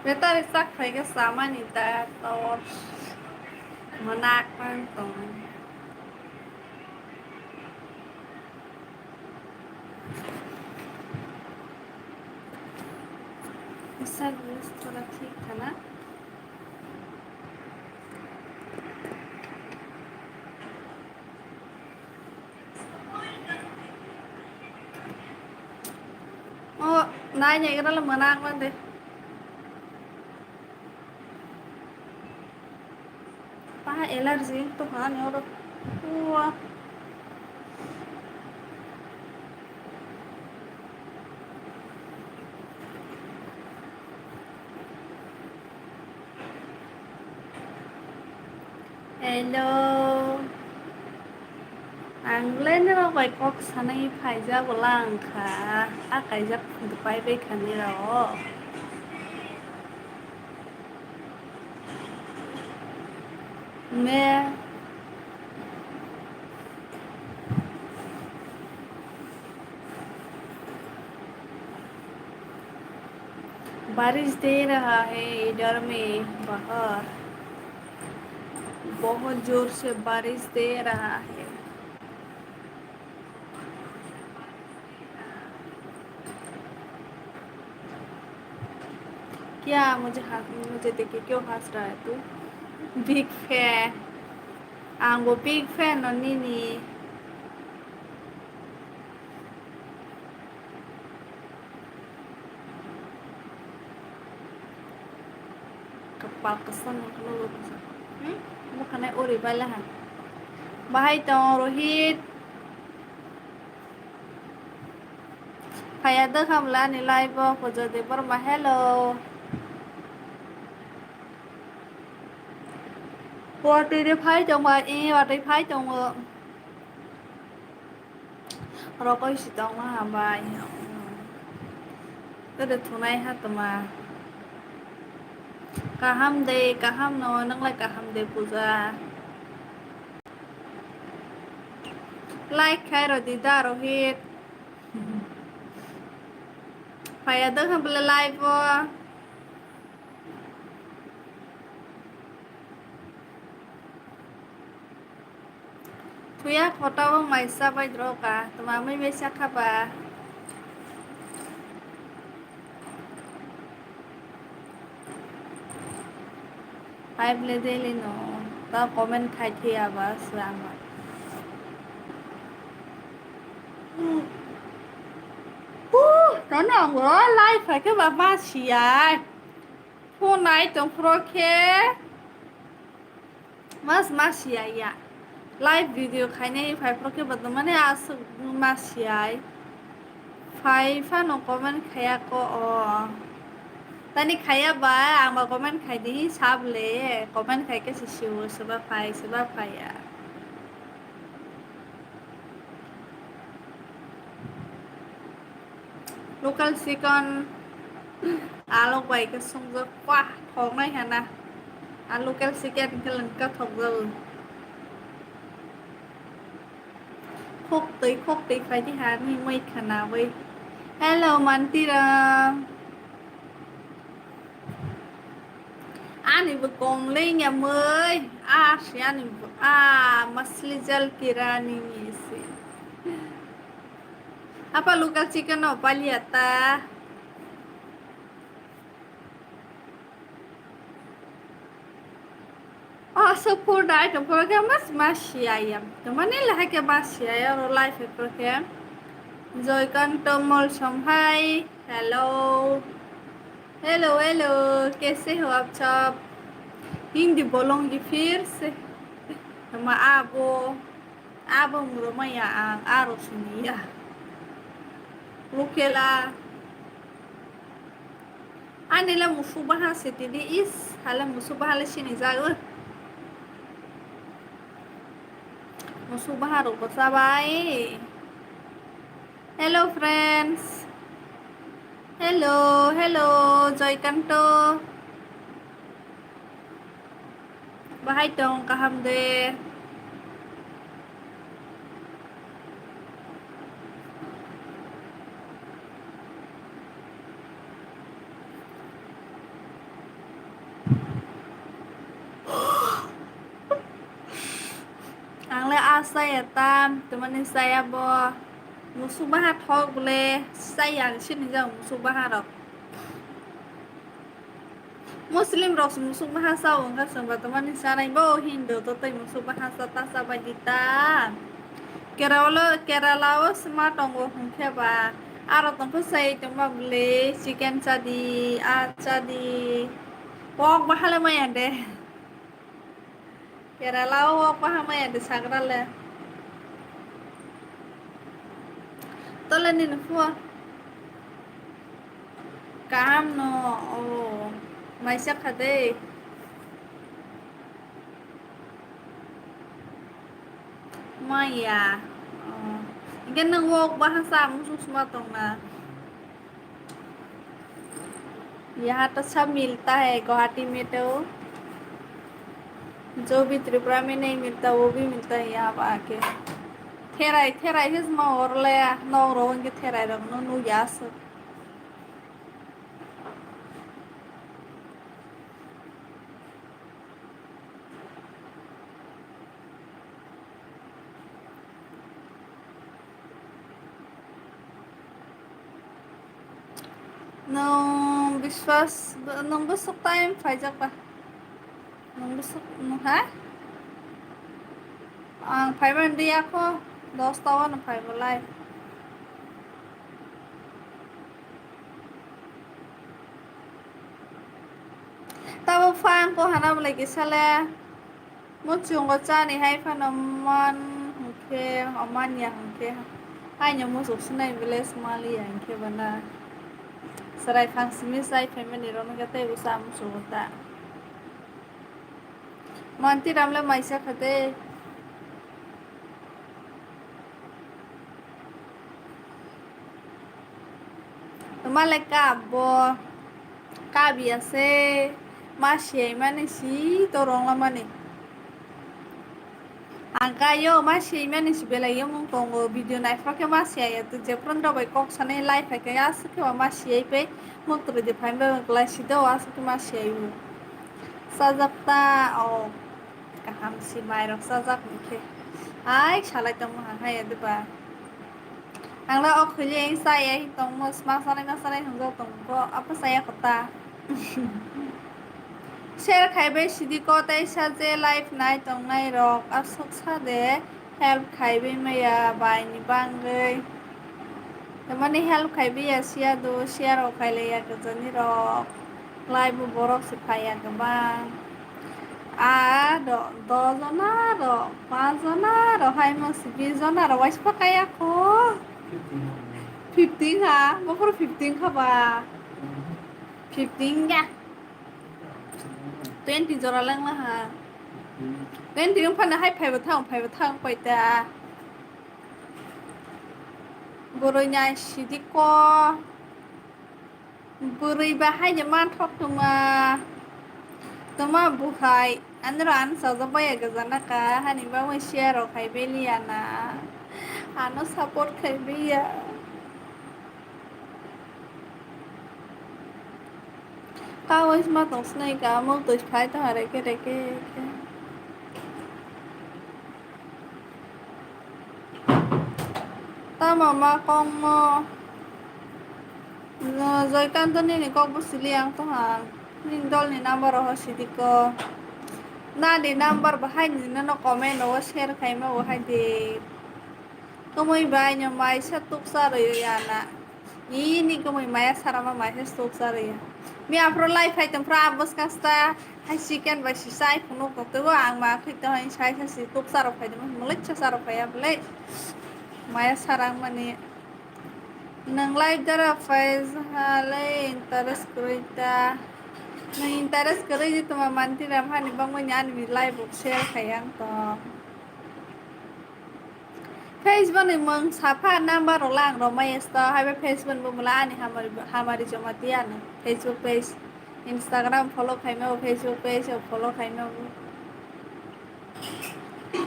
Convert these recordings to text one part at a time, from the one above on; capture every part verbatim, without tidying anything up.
Betari sak phaikhe chamani ta tor. Mwnakmang tong. Isa gus thoda thik tha na. O, nai nai gana le mwnakmang de. Paha allergy to hani oro. Ua. Hello. Ang le norok bai kok sanai phaijak bo lang kha. A kaijak pai bai kha nirok. Me. बारिश दे रहा है इधर में बाहर, बहुत जोर से बारिश दे रहा है। क्या मुझे हंस, मुझे देख के क्यों हंस रहा है तू? Big fan. Ang bo big fan no nini. Kapal kwchang no khwlaiwi rwjak. Hmm? Bwkhanai uri bai laha. Bahai tong Rohit. Phaiya dwkha bwla ani live o Pujo Debbarma, hello. Watwi de phai tongma, e watwi phai tongo. Rokoi si tongma hambai. Tede thunai ha tongma. Kaham de, kaham no, nwnglai kaham de Puja. Like khai rw di da Rohit. Phaiya dwkha bwle live o. Thuya khotao mai cha bai rw ka, twma mui bai cha kha ba. Five le daily no, ta comment khai thiya ba swrang ba. Puh, nono ang live khai khe ba ma siyai. Phone nai tong phro khe. Mas ma siya ya. Live video khainai phai phro khe ba mane aswk ma siyai. Phai phano comment khaya ko o. Tani khaya ba ang ba comment khai di sab le comment khai khe se siwo se ba phai se ba phai ya. Local chicken alok bai khe songjak, wah, thoknai hana. A local chicken khe lengka thokjago. Khoktwi, khoktwi phai di ha, nini mai khana bai. Hello, Mantiram. Ani bo kom le ya mui. A si ani bo, a masli jal kirani ni si. Apa local chicken no palia ta. Oh, so poor dai to program mas mas ya ya. To mane la ke mas ya ya ro life program. Joykanto Molsom hai. Hello. Hello, hello. Kaise ho aap sab? Hindi bolongi phir se. Ma abo. Abo muro maya ang aro sini ya. Lukela. Ani le musuk baha se tidi is. Hala musuk baha le sini jago. Musuk baha rok bo chabai. Hello friends. Hello, hello, Joykanto. Bahai tong kaham de. Chaya ta, tamani chaya bo. Musuk baha thok bole, chaya ang sini jang musuk baha rok. Muslim rok se musuk baha chao wngkha chwngba tamani chanai bo Hindu to tei musuk baha cha ta cha bai di ta. Kerala, Kerala o sma tongo hwnkhe ba aro tongkha sai tongma bole chicken chadi, a chadi. Pok bahale maya de. Kerala o wok baham maya de sagra le. Tole nini phua. Kaham no o maisa kha de. Maya. O. Hingke nwng wok baha sa musuk suma tong na. यहाँ तो सब मिलता है गुवाहाटी में तो, जो भी त्रिपुरा में नहीं मिलता वो भी मिलता है यहाँ पे आके। Therai therai his ma orle nok ro hingke therai rok no nugya aswk. Nwng biswas, nwng bwswk time phaijak ba? Nwng bwswk, nwng ha? Ang phaiba ndi yakho, dosta o no phaibo lai. Tabuk pha ang ko hana bolai kisa le. Muchungo chani hai phano man hwnkhe, o man ya hwnkhe, haino muchuk sinai village maliya hwnkhe bana. Chwrai phang simi chai phaimani rokno khe teibo cha muchungo ta. Manti ramle maisa kha de. Malai kap bo, kap ya se, ma siyai mani si to rwngla mani. Ang kayo ma siyai mani si belai yomung tongo, video naithok khe ma siyai ya, to jephru rok bai kok sanai live hai khe aswk khe ma siyai pai, muk twi de phaimba klai si do aswk khe ma siyai o. Sajak ta o. Kaham si mairok chajak hwnkhe. Ai, salai tongmo hang hai ya diba? Ang la o khwliyeng chaya hi tongmo, sma sanai ma sanai hwnjak tongmo, apo chaya kota. Share khaibai sidi ko teisa je live nai tongnai rok, aswk sa de help khaibai maya bai ni bangwi. Tamani help khaibai ya siya do, share rok khailai ya kwchani rok. Live o borok se phaiya kwbang. A do, dos jona rok, panch jona rok, hai mangsi bis jona rok, waisa pa kaya kho. Fifteen ha, bo phuru fifteen kha ba. Fifteen ya. Twenty jora lang ma ha. Twenty wng phano hai phaibo thang, phaibo thang pai ta. Boroi nai sidi ko. Bwrwi ba haino manthok tongma, tongma bukhai, anoro ano chajak baiya gwja naka, hani bagwi share rok khai beliya na, ano support khai baiya. Kawi ma tong sinai ka, muk twi phai tong reke reke khe. Tamo ma kongmo. Joykanto nini kok bo sili ang tongha. Nini dol ni number roho sidi ko. Nani number bahai ni nono comment rogo share khaima bo hai di. Kwmwi bai no maisa tuksa rwi ya na. Nini kwmwi maya sarama maisa tuksa rwi ya. Mi aphro live hai tong phra abos kasta. Hai chicken bai si chai phunuk tongtwi bo ang ma khwi tong hai sai sai si tuk charok phai tongma mwlai cha charok phai ya bwlai maya sarang mani nwng live dara phai halai interest kwrwi ta nwng interest kwrwi di tongma manti ram hani bangmani ani live bo share khai ang tong. Facebook ni mung sapha number rok lang rok mai sto haiba Facebook bo mula ani hamari hamari joma tiya no Facebook page Instagram follow khaima bo Facebook page o follow khaima bo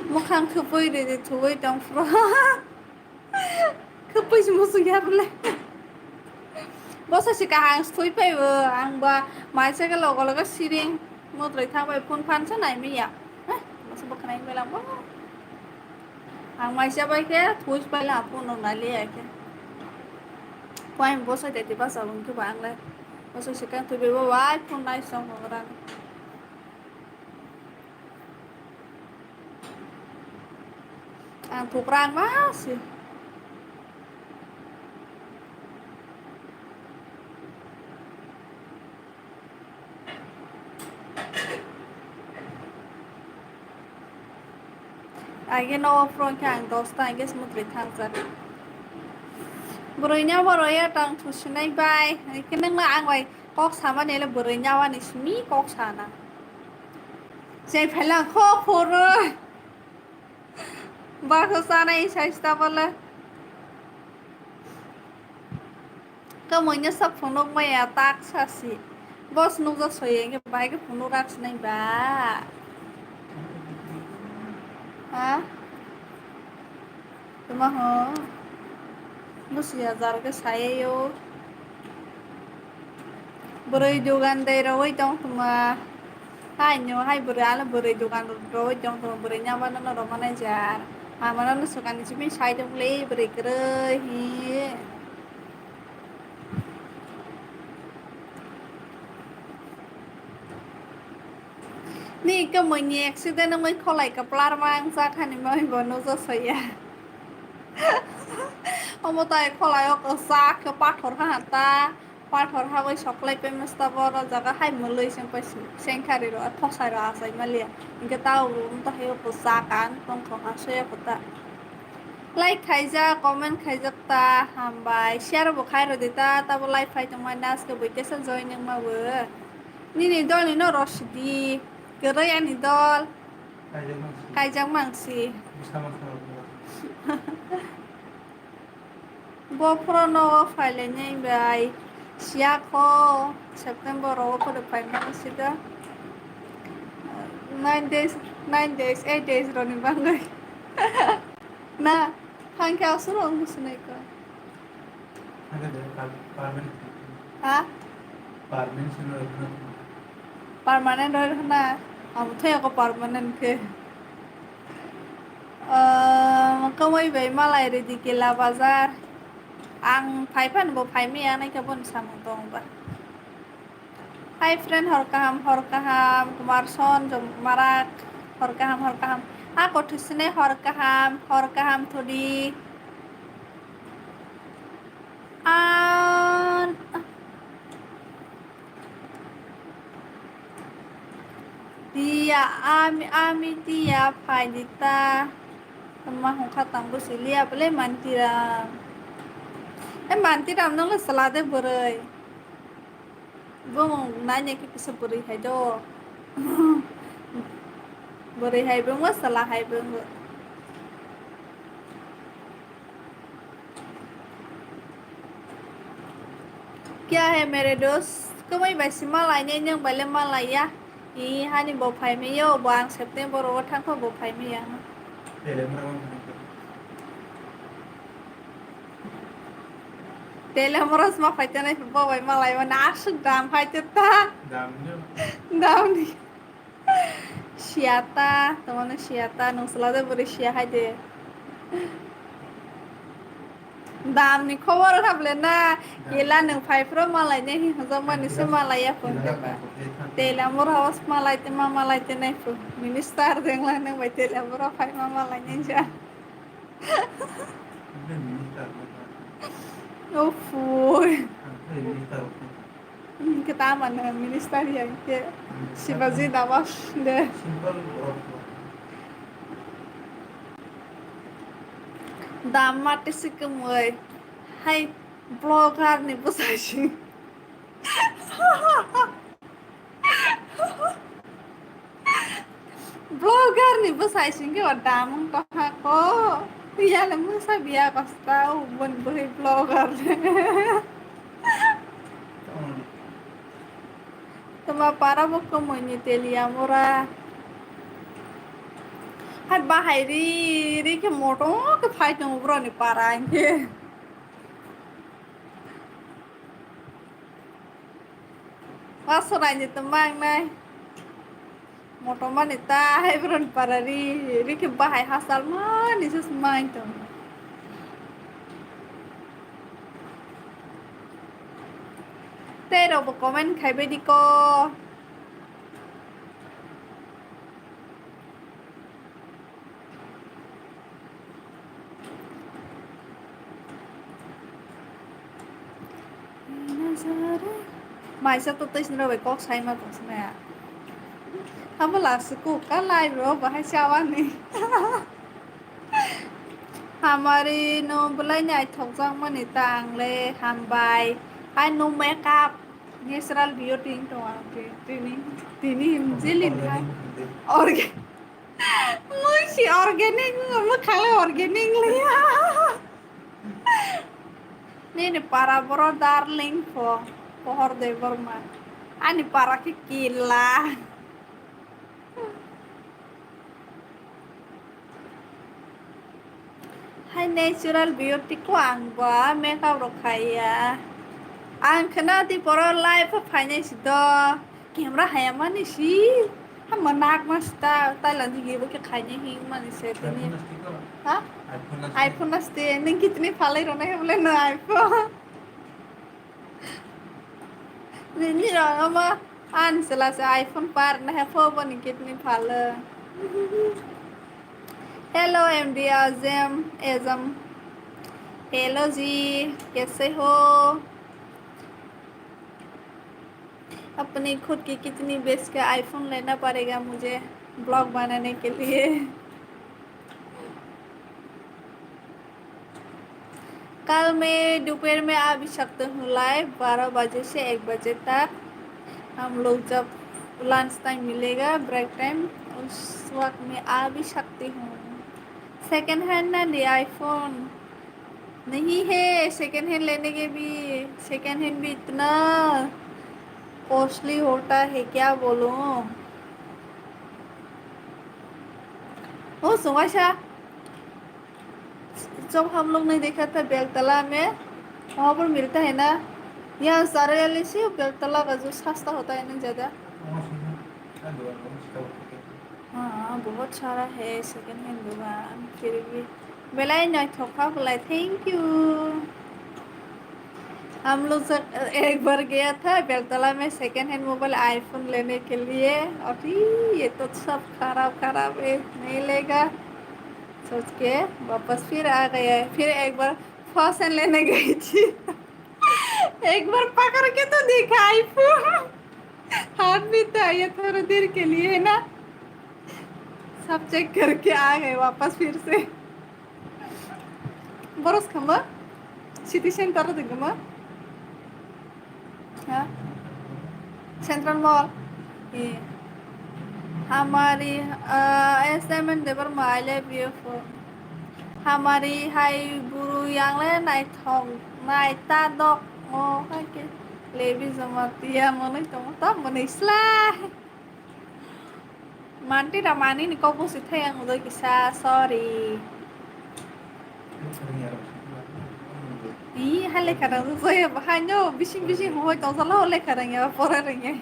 mukhang khupui ri ri thuwi tong phro khupui si musung ya bole bosa si kahang sthui pai bo ang ba mai se logo logo siring mutroi thang bai phone phan sa nai mi ya bosa bo khnai bai lang bo. Ang maisa bai khe thuis pai la phone rok nai liya khe. Koi ang bosai tei tiba sa wng khe ba ang lai. Bosai se khe thwi bai bo bai phone nai song rang. Ang thukrang ma se. Age no phone khe ang dosta age smutri thangjak. Bwrwi nya bwrwi ya tang thusinai bai. Hai khe nang na ang bai kok samani le bwrwi nya wani simi kok sana. Jai phaila kho phoro. Baksa sanai sai sta bole. Kamoino sa phunuk maya tak sasi. Boss nukjak soya hwnkhe bahai khe phunuk rak sinai ba. Ha? Tuma ho? Busi hajar khe sayayo. Bwrwi dugan dei rogwi tong tuma. Hai no hai bwrwi ano bwrwi dugan rogwi tong tuma bwrwi nyabano no rwmani jar. Amano no swkang ni simi sai tong le bwrwi kwrwi hi. Ni kwmwi ni accident wngwi kholai kwplar ma wngsa khani ma oi bo nukjak soya. Omo tai kholai o kwchak khe pathor ha ta, pathor ha bai soklai pai masta bo oro jaga hai mwlwi seng pai sengkhari ro thosai ro achai maliya. Hinkhe ta o bo wng ta hai o kwchak ang tongthok ha soya kho ta. Like khaijak, comment khaijak ta, hambai. Share bo khai rwdi ta, tabo live phai tongmani aske bui tesa join wngma bo. Nini dol ni no rosidi, kwrwi ani dol. Kaijak mangsi. Kaijak mangsi. Bwsa mangsa rok bo. Bo phoro no phailai nai bai. Siya kho, September o phoro phaimani sida. Nine days, nine days, eight days roni bangwi. Na, thangkhe aswk rok musunai kho. Thangkhe de per-, permanent. Ha? Permanent sino rok na. Permanent rok na. Amo thaya kho permanent khe. Ehm, kwmwi bai malai ridi kela bazar. Ang phai phano bo phai maya nai khe boni samung tong ba. Hi friend, hor kaham, hor kaham, Kumar Son, Jom Marak, hor kaham, hor kaham. A kothosini hor kaham, hor kaham thudi. An, Tia, ami, ami tia phai di ta. Tama hongkha tang bo siliya bole mantiram. E mantiram nang le sala de bwrwi. Bumung nai nai khe kisa bwrwi hai do. Bwrwi hai bumung sala hai bumung. Kya hai mere dost? Kwmwi bai se malai nai, nwng bai le malai ya. I hani bo phai maya, bo ang September o thang kha bo phai maya. Telemora ma phai te nai bo bai malai mani aswk dam phai te ta. Dam ni. Dam ni. Siyata, tomano siyata, nung sala de bwrwi siya hai de. Dam ni khobor kha bole na, kela nung phai phro malai ne hi hojak mani se malai ya phone te ba. Telemora house malai te ma malai te nai phone. Minister dengla nung bai telemora phai ma malai ne ja. Ophoi. Hwnkhe tamo nw minister ya hwnkhe Shivaji Dhabas de. Dam mate se kwmwi hai blogger ni bwsai si. Vlogger ni bwsai singkhe o damung tongkha ko. Yale mungsa biya kosta o boni bwrwi vlogger. Tama para bo kwmwi ni Teliamura. Hai bahai ri ri khe moto khe phai tongo bro ni para hinkhe. Wasoraini tongma ang nai. Moto mani ta hai bron para ri, ri khe bahai hasal mani sus mai tong. Tei rok bo comment khai bai di ko. Maisa to tei sinrok bai kok sai ma tong sinai. Amo la suku ka lai bro bahai chawani. Hamari no belai ni aithok jak mani ta ang le hambai. Hai no makeup natural beauty tong ang tini tini him jilin hai. Orge. Mui si organic, mui khale organic liya. Nini para boro darling po, pohor de borma. Ani para ke kila. Hai natural beauty ko ang ba makeup rok khaiya. Ang khna di poro live phainai si do. Camera haya mani si. Ha manak mas ta tai la di gibo ke khainai hing mani se tini. Ha? iPhone nasti nang kitni phalai rona he bole no iPhone. Nini rong ama an sela se iPhone par na he pho boni kitni phala. Hello M D Azam Azam. Hello ji, kaise ho? अपनी खुद की कितनी बेस का आईफोन लेना पड़ेगा मुझे ब्लॉग बनाने के लिए। कल मैं दोपहर में आ भी सकते हूँ लाइव बारह बजे से एक बजे तक। हम लोग जब लंच टाइम मिलेगा, ब्रेक टाइम, उस वक्त मैं आ भी सकती हूँ। सेकंड हैंड ना ले आईफोन। नहीं है सेकंड हैंड लेने के भी। सेकंड हैंड भी इतना कॉस्टली होता है, क्या बोलूं। ओ सुमाशा, जब हम लोग नहीं देखा था बेलतला में, वहाँ पर मिलता है ना। यहाँ सारे वाले से बेलतला का जो सस्ता होता है ना ज्यादा। हाँ, बहुत सारा है सेकंड हैंड दुकान, फिर भी बेलाई नहीं थोका बोला, thank you। हम लोग जब एक बार गया था बेलतला में सेकंड हैंड मोबाइल आईफोन लेने के लिए, अभी ये तो सब खराब खराब है, नहीं लेगा सोच के वापस फिर आ गया है। फिर एक बार फर्स्ट हैंड लेने गई थी। एक बार पकड़ के तो देखा आईफोन। हाथ में तो आया थोड़ा देर के लिए, है ना? सब चेक करके आ गए वापस फिर से। बरस खमा सिटी सेंटर देखमा। हाँ, सेंट्रल मॉल। ये हमारी, अ, एस एम एन देवर माइले beautiful. Hamari hai buru yangle naithok naita dok mo hai ke lebi joma tiya monoi tongo ta monoi sla. Manti da mani ni kok busi thai ang udo kisa, sorry. Ih, hale kana udo ya bahai no bising bising hoi tong sala hole kana ya pora rengya.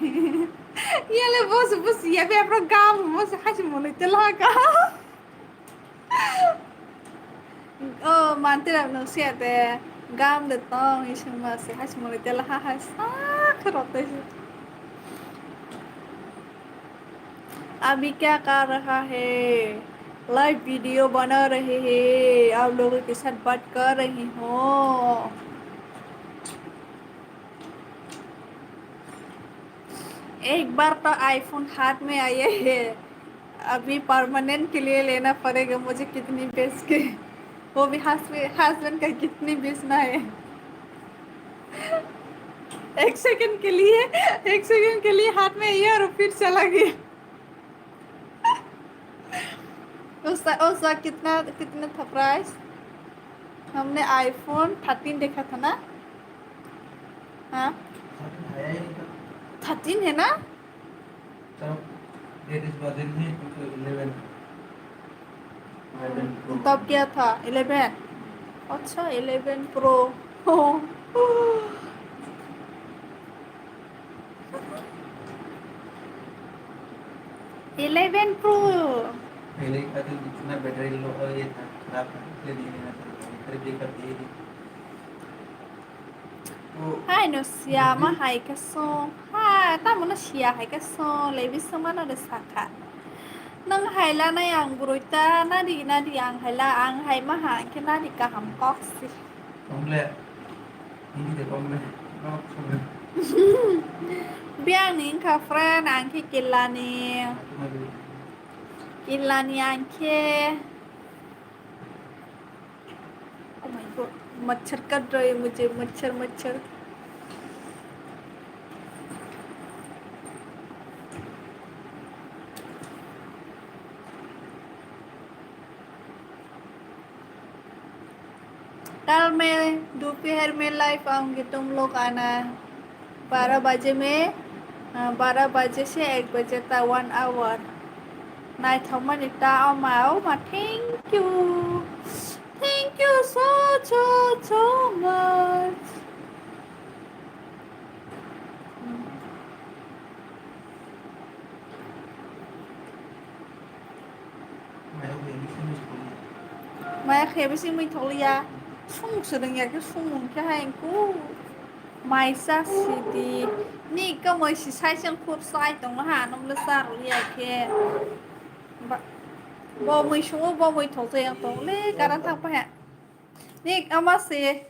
Iya le bos bos ya be apro gam bos hai si monoi tela ka. Oh, manti rok no siya de gam de tong ising ma se hai si monoi tela ha hai sa khe rok tei. अभी क्या कर रहा है? Live video बना रहे हैं, आप लोगों के साथ बात कर रही हूँ। एक बार तो आईफोन हाथ में आया है, अभी परमानेंट के लिए लेना पड़ेगा मुझे, कितनी बेच के, वो भी हस्बैंड का कितनी बेचना है। एक सेकंड के लिए, एक सेकंड के लिए हाथ में ये और फिर चला गया। उसका उसका कितना कितने था प्राइस? हमने आईफोन थर्टीन देखा था ना? हाँ, थर्टीन है ना? तब क्या था? इलेवन। अच्छा, eleven pro. Eleven Pro. Pele ka tu itna battery low ho ye tha, kharap hai, isliye nahi lena tha, battery backup de de. Hai no siya ma hai khe song. Ha, tamo no siya hai khe song, lebi song mano de sakha. Nang hai la nai ang burui ta, nadi nadi ang hai la, ang hai ma ha khe nadi kaham kok si. Tong le, hindi de tong le, no, tong le. Biang ni wngkha friend, ang khe killa ni. Killa ni ang khe. Oh my God, मच्छर कट रहे मुझे, मच्छर, मच्छर। कल मैं दोपहर में लाइव आऊंगी तुम लोग आना। बारह बजे में, अ, बारह बजे से एक बजे तक one hour. Naithokmani ta oma, oma, thank you. Thank you so, so, so much. Maya khe bisi mui thokliya. Sung swrwng ya khe sung hwn khe hai ku. Maisa sidi. Ni kamoi si sai seng khur sai tong ha, nom le sa ru ya khe. Ba, bo mui sungo, bo mui thok yang tong le, karan thang pa ha. Ni ama se.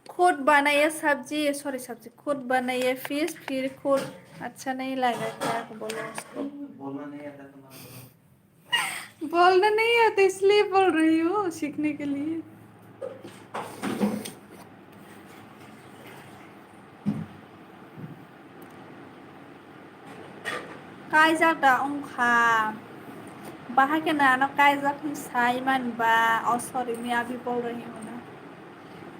खुद बनाइए सब्जी, सॉरी, सब्जी, खुद बनाइए फिश, फिर खुद अच्छा नहीं लगा क्या बोलो उसको? बोलना नहीं आता तुम्हारा। बोलना नहीं आता, इसलिए बोल रही हूँ, सीखने के लिए। Kaijak da wngkha. Bahai kheno ano kaijak hwnwi sai manba. Oh, sorry, मैं अभी बोल रही हूँ ना।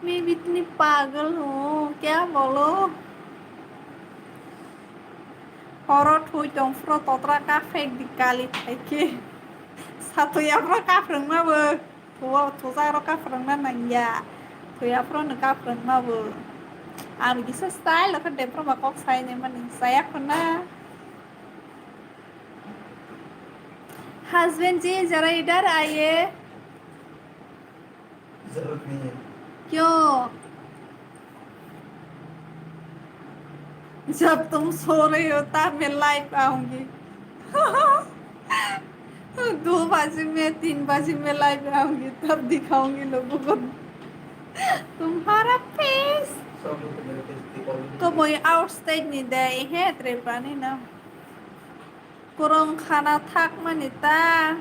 मैं भी इतनी पागल हूँ, क्या बोलो? Horo thwi tong phro totra ka phek di kali thai khe. Satwi aphro ka phrwngma bo. Thuo, thujakrok kaphwrwngna nangya. Thwiyaphru no kaphwrwngma bo. Ang kisa style khe dephru ba kok sai naimani. Chaya khuna. Husband ji, zara idhar aaiye. जरूरत नहीं है। क्यों? जब तुम सो रहे हो तब मैं लाइव आऊंगी। दो बजे में, तीन बजे में लाइव आऊंगी, तब दिखाऊंगी लोगों को तुम्हारा फेस। सब लोग तो मेरे फेस दिखाओगे। Kwbwi outside ni de, he Tripura ni no. Kwrwng khana thakmani ta.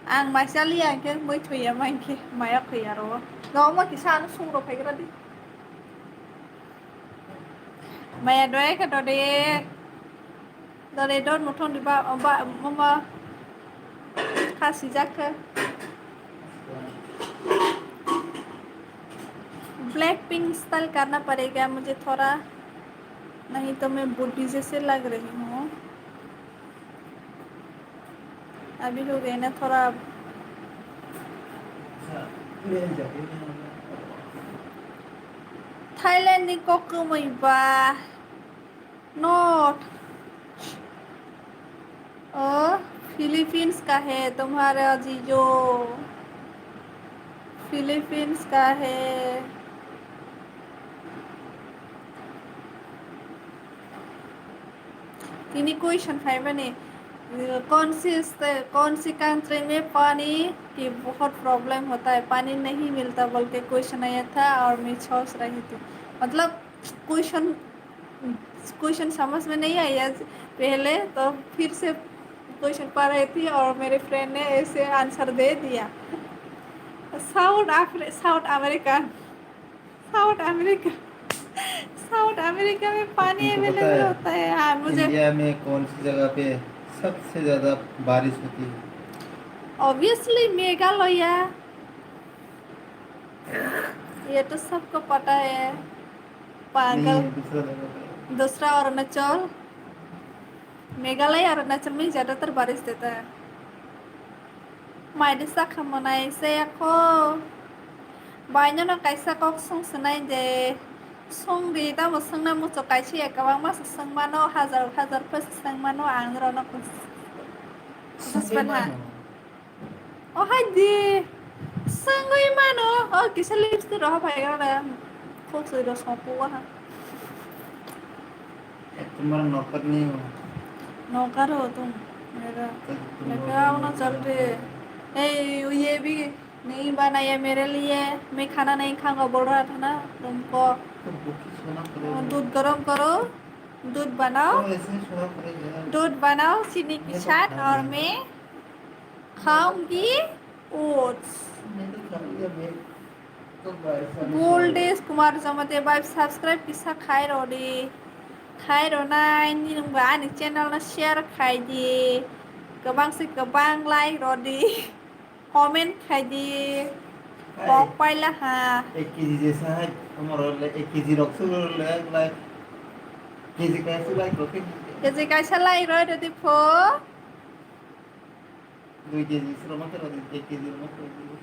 Ang maisa liya hwnkhe mui thwiya mankhe maya khwiya rwo. Nokma kisa ano sung rw phaigra di. Maya doya khe dode. Dode dor muthon di ba, ba, mama. Khasi jakha. Blackpink style karna padega mujhe thoda, nahi to main booty jaise lag rahi hoon. Abhi ho gaye na thoda. Thailand ni kok kwmwi ba. Not. ओ, फिलीपींस का है तुम्हारा जीजो? फिलीपींस का है? Tini question phaimani, कौन सी, कौन सी कंट्री में पानी की बहुत प्रॉब्लम होता है, पानी नहीं मिलता बोल के question आया था और मैं सोच रही थी, मतलब, question क्वेश्चन समझ में नहीं आया पहले, तो फिर से क्वेश्चन पढ़ रही थी और मेरे फ्रेंड ने ऐसे आंसर दे दिया। साउथ अफ्री-, south America, south America, south America में पानी अवेलेबल होता है। हाँ, मुझे इंडिया में कौन सी जगह पे सबसे ज्यादा बारिश होती है? ऑब्वियसली मेघालय। ये तो सबको पता है। पागल। नहीं, दूसरा जगह पे। दूसरा अरुणाचल। मेघालय, अरुणाचल में ज्यादातर बारिश देता है। Maidisa khamanai se yakho. Baino no kaisa kok sung swnai de. Songdi, tamo songna muchuk kaisa ya, kwbangma se songmano, hajar hajar pha se songmano, ang norokno Swngwi husband ha. Mano. O hai di, swngwi mano, o kisa lipstick roha phai gana, kok soi ro sopu wa ha. Ekdom nokorni. Nokar ho tum, mera. Ekdom nokar. Ekdom na chal rahe. Ei, ye bhi nahi banaya mere liye, main khana nahi khanga bol raha tha na tumko. Tumko ki sona pade. दूध गरम करो, दूध बनाओ, दूध बनाओ चीनी के साथ और मैं खाऊंगी oats. Goldesh Kumar Jamatia bai subscribe kisa khai rodi. Khai ronai ni nungba ani channel no share khai di. Kwbang se kwbang like rodi. Comment khai di. Hai. Kok paila ha. Ek kg jesa hai, amar le ek kg rok su le like. Kg kaisa like rok. Kg kaisa like rodi pho. Dui kg sroma khe rodi, ek kg roma khe rodi.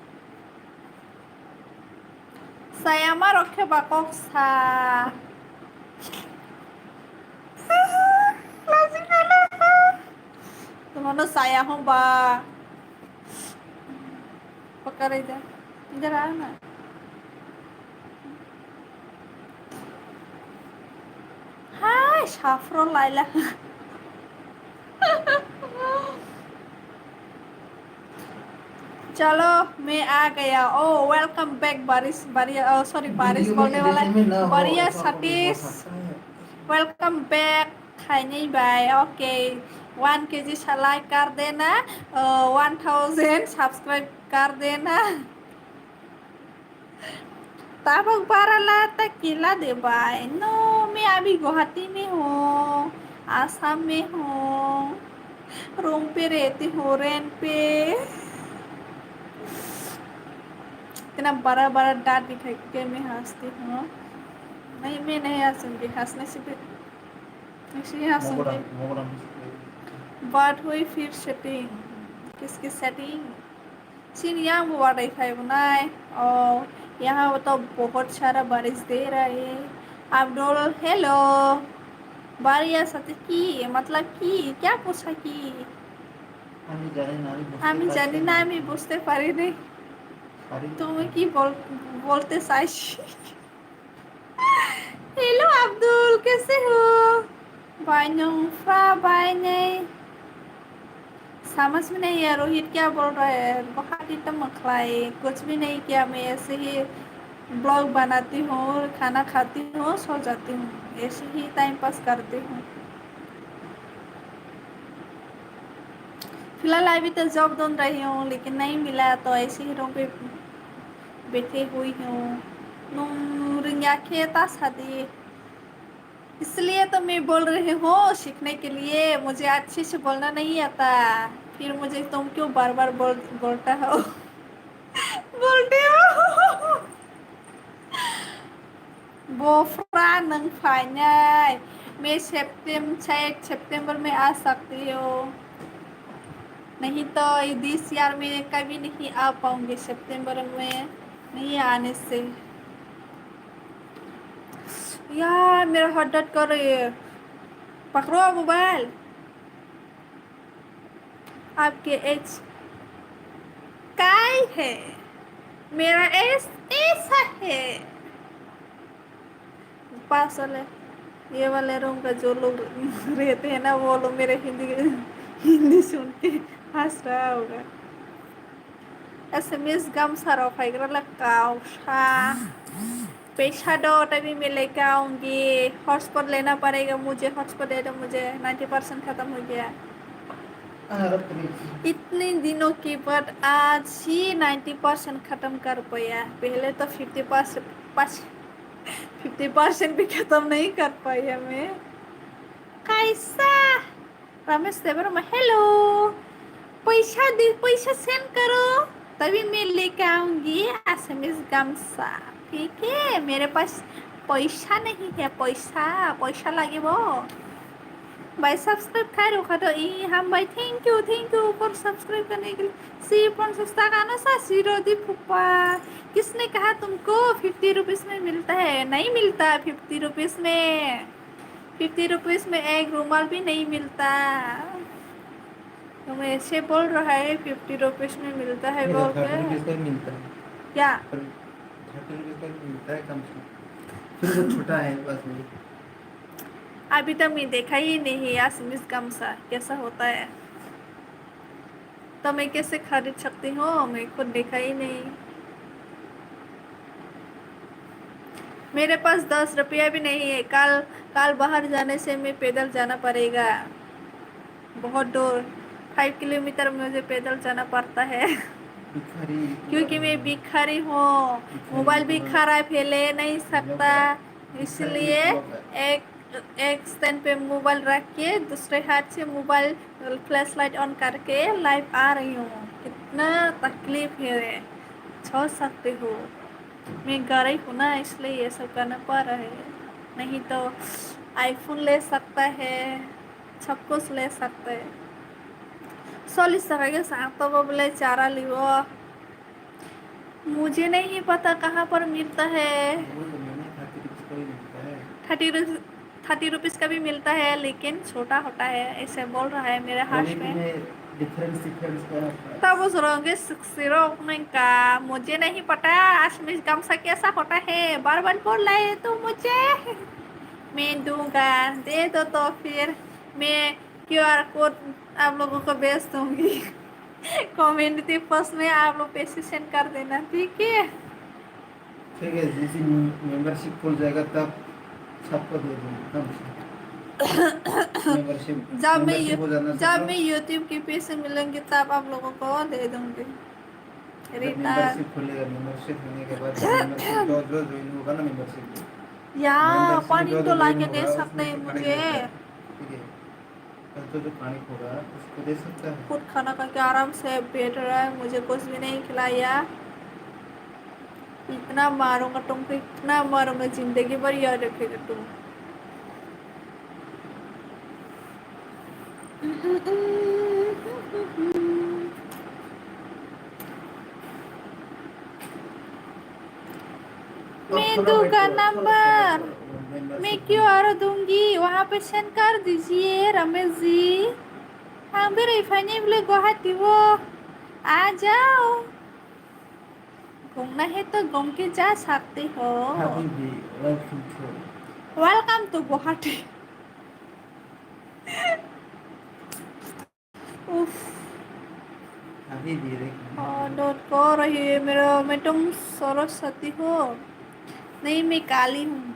Saya ma rok khe ba kok sa. Tumono saya hon ba. Pakarai da. Idhar aa na. Hai, saffron laila. चलो, मैं आ गया। Oh, welcome back, बारिश, बारिया, oh, sorry, बारिश बोलने वाला है। बढ़िया, Satish. Welcome back, खाने भाई। Okay, one kg से like कर देना, uh, one thousand subscribe कर देना। Tabok bara la ta kila de bhai. No, main abhi Guwahati mein hu, Assam mein hu, room pe rehti hu, rent pe. इतना बड़ा बड़ा दांत दिखा के मैं हंसती हूँ। नहीं, मैं नहीं हंसूंगी, हंसने से भी, नहीं हंसूंगी। But we feel setting. किसकी setting? Chini yang bo watwi phai bo nai. Oh, यहाँ तो बहुत सारा बारिश दे रहा है। Abdul, hello. बारिश आते की मतलब की? क्या पूछा की? আমি জানি না, আমি বুঝতে পারছি না। আমি জানি না, আমি বুঝতে পারি নাই। পারি না। তুমি কি বল-, বলতে চাইছি? Hello Abdul, कैसे हो? Bhai nung fra bhai nei. समझ में नहीं है रोहित क्या बोल रहा है? बहुत ही तो मखलाई, कुछ भी नहीं किया, मैं ऐसे ही vlog बनाती हूँ, खाना खाती हूँ, सो जाती हूँ, ऐसे ही time pass करती हूँ। फिलहाल अभी तो job ढूंढ रही हूँ, लेकिन नहीं मिला, तो ऐसे ही room पे बैठी हुई हूँ। Nung ringya khe ta sadi. इसलिए तो मैं बोल रही हूँ सीखने के लिए, मुझे अच्छे से बोलना नहीं आता, फिर मुझे तुम क्यों बार बार बोल, बोलता हो, बोलते हो। Bofra nung phainai, मैं सेप्टेम-, शायद सितंबर में आ सकती हूँ, नहीं तो ये this year में कभी नहीं आ पाऊंगी, सितंबर में नहीं आने से। यार, मेरा हाथ दर्द कर रही है। पकड़ो मोबाइल। आपके एज काय है? मेरा एज ऐसा है। पास वाले, ये वाले रूम का जो लोग रहते हैं ना, वो लोग मेरे हिंदी, हिंदी सुन के हंस रहा होगा। SMS gamsa rok phaigra le kau sa. पैसा दो तभी मैं लेके आऊंगी। Hotspot लेना पड़ेगा मुझे, hotspot दे दो मुझे, ninety percent खत्म हो गया। अरे बाप रे। इतने दिनों के बाद आज ही ninety percent खत्म कर पाया। पहले तो fifty percent, पास-, fifty percent भी खत्म नहीं कर पाया मैं। कैसा? रमेश देववर्मा, hello। पैसा दे, पैसा send करो, तभी मैं लेके आऊंगी एसएमएस gamsa। ठीक है, मेरे पास पैसा नहीं है, पैसा, पैसा लगे वो। भाई सब्सक्राइब खाए रखा तो ई हम भाई, thank you, thank you for subscribe करने के लिए। सी पचास टका ना सा सीरो दी फुप्पा। किसने कहा तुमको फिफ्टी रुपीस में मिलता है? नहीं मिलता फिफ्टी रुपीस में। फिफ्टी रुपीस में एक रुमाल भी नहीं मिलता। तुम ऐसे बोल रहा है फिफ्टी रुपीस में मिलता है बोल के। थर्टी रुपीस का ही मिलता है। क्या? थर्टी रुपीस का ही मिलता है कम से कम। फिर वो छोटा है बस वही। अभी तो मैं देखा ही नहीं आसमीज गमछा कैसा होता है, तो मैं कैसे खरीद सकती हूँ? मैं खुद देखा ही नहीं। मेरे पास दस रुपया भी नहीं है। कल, कल बाहर जाने से मैं पैदल जाना पड़ेगा, बहुत दूर, फाइव किलोमीटर मुझे पैदल जाना पड़ता है। क्योंकि मैं भिखारी हूँ, मोबाइल भी खराब है, ले नहीं सकता, इसलिए एक एक स्टैंड पे मोबाइल रख के दूसरे हाथ से मोबाइल फ्लैश लाइट ऑन करके लाइव आ रही हूँ। कितना तकलीफ है, छोड़ सकते हो। मैं गरीब हूँ ना, इसलिए ये सब करना पड़ रहा है, नहीं तो आईफोन ले सकता है, सब कुछ ले सकता है। चल्लिस टका के साथ तो वो बोले चारा लियो। मुझे नहीं पता कहाँ पर मिलता है। थर्टी रुपीज का भी मिलता है, लेकिन छोटा होता है, ऐसे बोल रहा है मेरे हाथ में। Difference difference. तब उस रंगे सिक्सरो अपने का, मुझे नहीं पता आसमीज गमछा कैसा होता है, बार बार बोल रहे तो मुझे। मैं दूंगा, दे दो तो फिर मैं क्यूआर कोड आप लोगों को भेज दूंगी। कमेंट के फर्स्ट में आप लोग पैसे सेंड कर देना, ठीक है? ठीक है, जिस दिन मेंबरशिप खुल जाएगा तब सबको दे दूंगा, कम से कम। मेंबरशिप, जब मैं मेंबरशिप यू-, हो जाना जब मैं यूट्यूब के पैसे मिलेंगे तब आप लोगों को दे दूंगी। जब रिटर्न। मेंबरशिप खुलेगा, मेंबरशिप होने के बाद मेंबरशिप जो, जो ज्वाइन होगा ना मेंबरशिप में, या, मेंबरशिप पानी में जो तो जो लाके ज्वाइन दे होगा, सकते उसमें हैं से मुझे। कटेगा। ठीक है। तो जो पानी होगा, उसको दे सकता है। खुद खाना खा के आराम से बैठ रहा है, मुझे कुछ भी नहीं खिलाया। इतना मारूंगा तुमको, इतना मारूंगा, जिंदगी भर याद रखेगा तुम। मैं दूंगा नंबर, मैं क्यूआर दूंगी, वहाँ पे सेंड कर दीजिए रमेश जी। हम भी रिफाइनिंग गुवाहाटी वो आ जाओ, घूमना है तो घूम के जा सकते हो। Welcome to Guwahati। उफ। अभी भी देख। हाँ, डॉट कह रही है मेरा, मैं तुम सरस्वती हो। नहीं, मैं काली हूँ।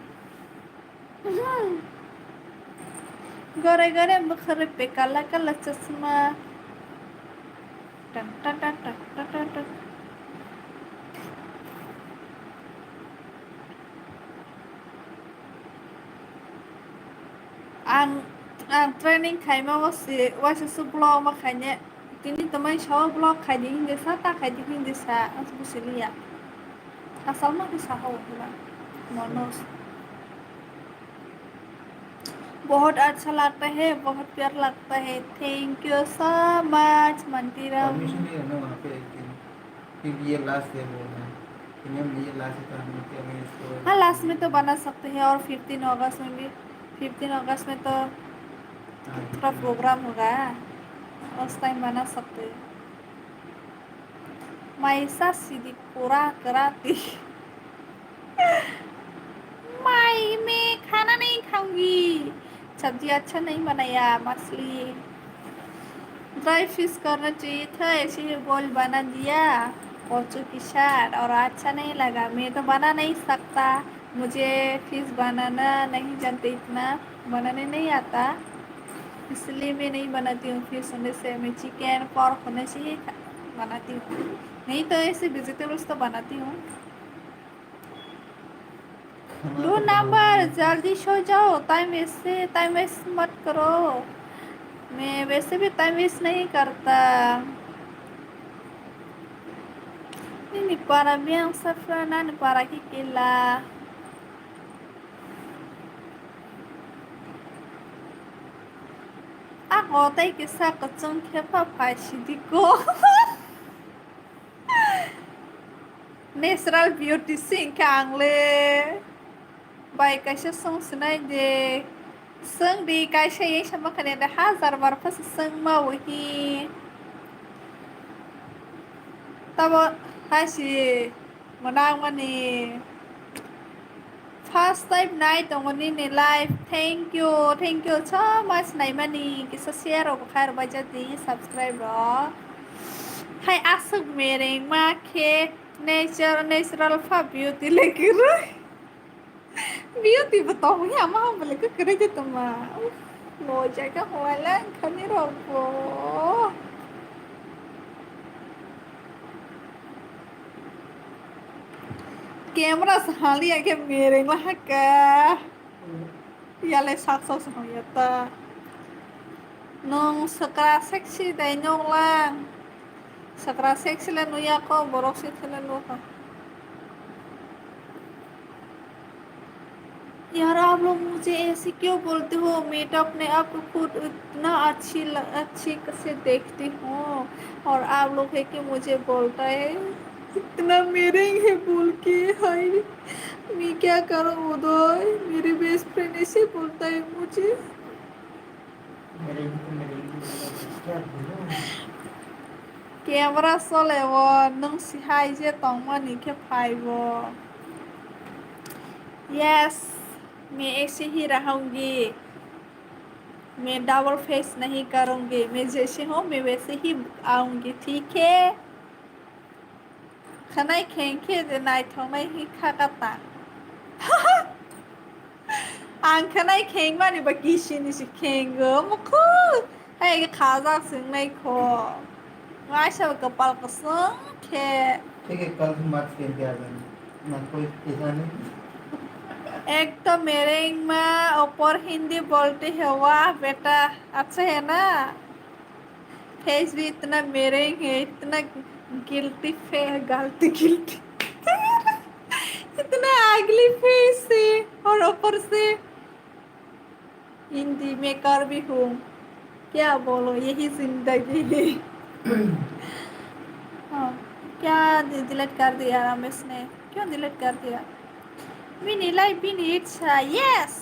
गरे गरे मुखर पे काला काला चश्मा। टन टन टन टन टन टन टन। Ang, ang training khaima o se, waisa su vlog ma khaine, tini tamai sao vlog khaidi hindi sa, ta khaidi hindi sa, as busiliya. Asal ma kisa ho hula, monos. बहुत अच्छा लगता है, बहुत प्यारा लगता है। Thank you so much, मंटीराम। परमिशन नहीं है ना वहाँ पे एक दिन। फिर ये लास्ट है बोल रहे हैं। फिर हम ये लास्ट है तो हम क्या मैं इसको हाँ, लास्ट में तो बना सकते हैं और फिफ्टीन अगस्त में भी, फिफ्टीन अगस्त में तो हाँ, थोड़ा फिफ्टीन प्रोग्राम होगा, उस टाइम बना सकते हैं। माइसा सीधी कोरा कराती। माई, मैं खाना नहीं खाऊंगी, सब्जी अच्छा नहीं बनाया, मछली। ड्राई फिश करना चाहिए था, ऐसे ही बॉल बना दिया कॉचू के साथ और अच्छा नहीं लगा। मैं तो बना नहीं सकता, मुझे फिश बनाना नहीं जानते, इतना बनाने नहीं आता, इसलिए मैं नहीं बनाती हूँ फिश होने से। मैं चिकन, पोर्क होने से ही खा-, बनाती हूँ, नहीं तो ऐसे वेजिटेबल्स तो बनाती हूँ। दो नंबर, जल्दी सो जाओ, टाइम वेस्ट से, टाइम वेस्ट मत करो। मैं वैसे भी टाइम वेस्ट नहीं करता। Nini para biyang safra nani para kikila. Ako tei kisa kwchwng khe pha phai sidi ko. Natural beauty se hwnkhe ang le. Bai kaisa song sinai de. Song di kaisa ye sama khani de hajar bar phasa song ma wahi. Tabo hai si. Mwnang mani. First time nai tongo nini live. Thank you, thank you so much naimani. Kisa share rok khai rok bai jati, subscribe rok. Hai aswk mereng ma khe nature, natural pha beauty le kwrwi. Beauty bo tong ya ma bole kwrwi de tongma. Uff, no jaga hwala khani rok bo. Camera se haliya khe mereng lahaka. Yale sak sak se haliya ta. Nung sakra sexy dai nung lang. Sakra sexy le nuya ko, borok sexy le nuha. यार, आप लोग मुझे ऐसे क्यों बोलते हो? मैं तो अपने आप को खुद इतना अच्छी ल-, अच्छे से देखती हूँ, और आप लोग है कि मुझे बोलता है इतना मेरे है बोल के। हाय, मैं क्या करूँ उदय, मेरे बेस्ट फ्रेंड ऐसे बोलता है मुझे। Camera sole o, nwng si hai je tongmani khe phai bo. Yes, मैं ऐसे ही रहूंगी। मैं double face नहीं करूंगी। मैं जैसे हूँ, मैं वैसे ही आऊंगी, ठीक है? Khwnai kheng khe de naithoknai hi kha kata. Ang khwnai kheng mani ba kisini si khengo mukhu. Hai khe khajak swngnai kho. Waisa ba kwpal kwswng khe. Thik hai, kal se mat khe kya jani. Na koi kisa nahi. Ek to mereng ma upor Hindi bolte hai, wah beta, acha hai na? Face bhi itna mereng hai, itna guilty face, galti guilty. Itna ugly face hai, aur upar se Hindi mein kar bhi hoon. Kya bolo, yahi zindagi hai. हाँ, क्या डि-, डिलीट कर दिया रमेश ने? क्यों डिलीट कर दिया? Bini life, bini ichha, yes!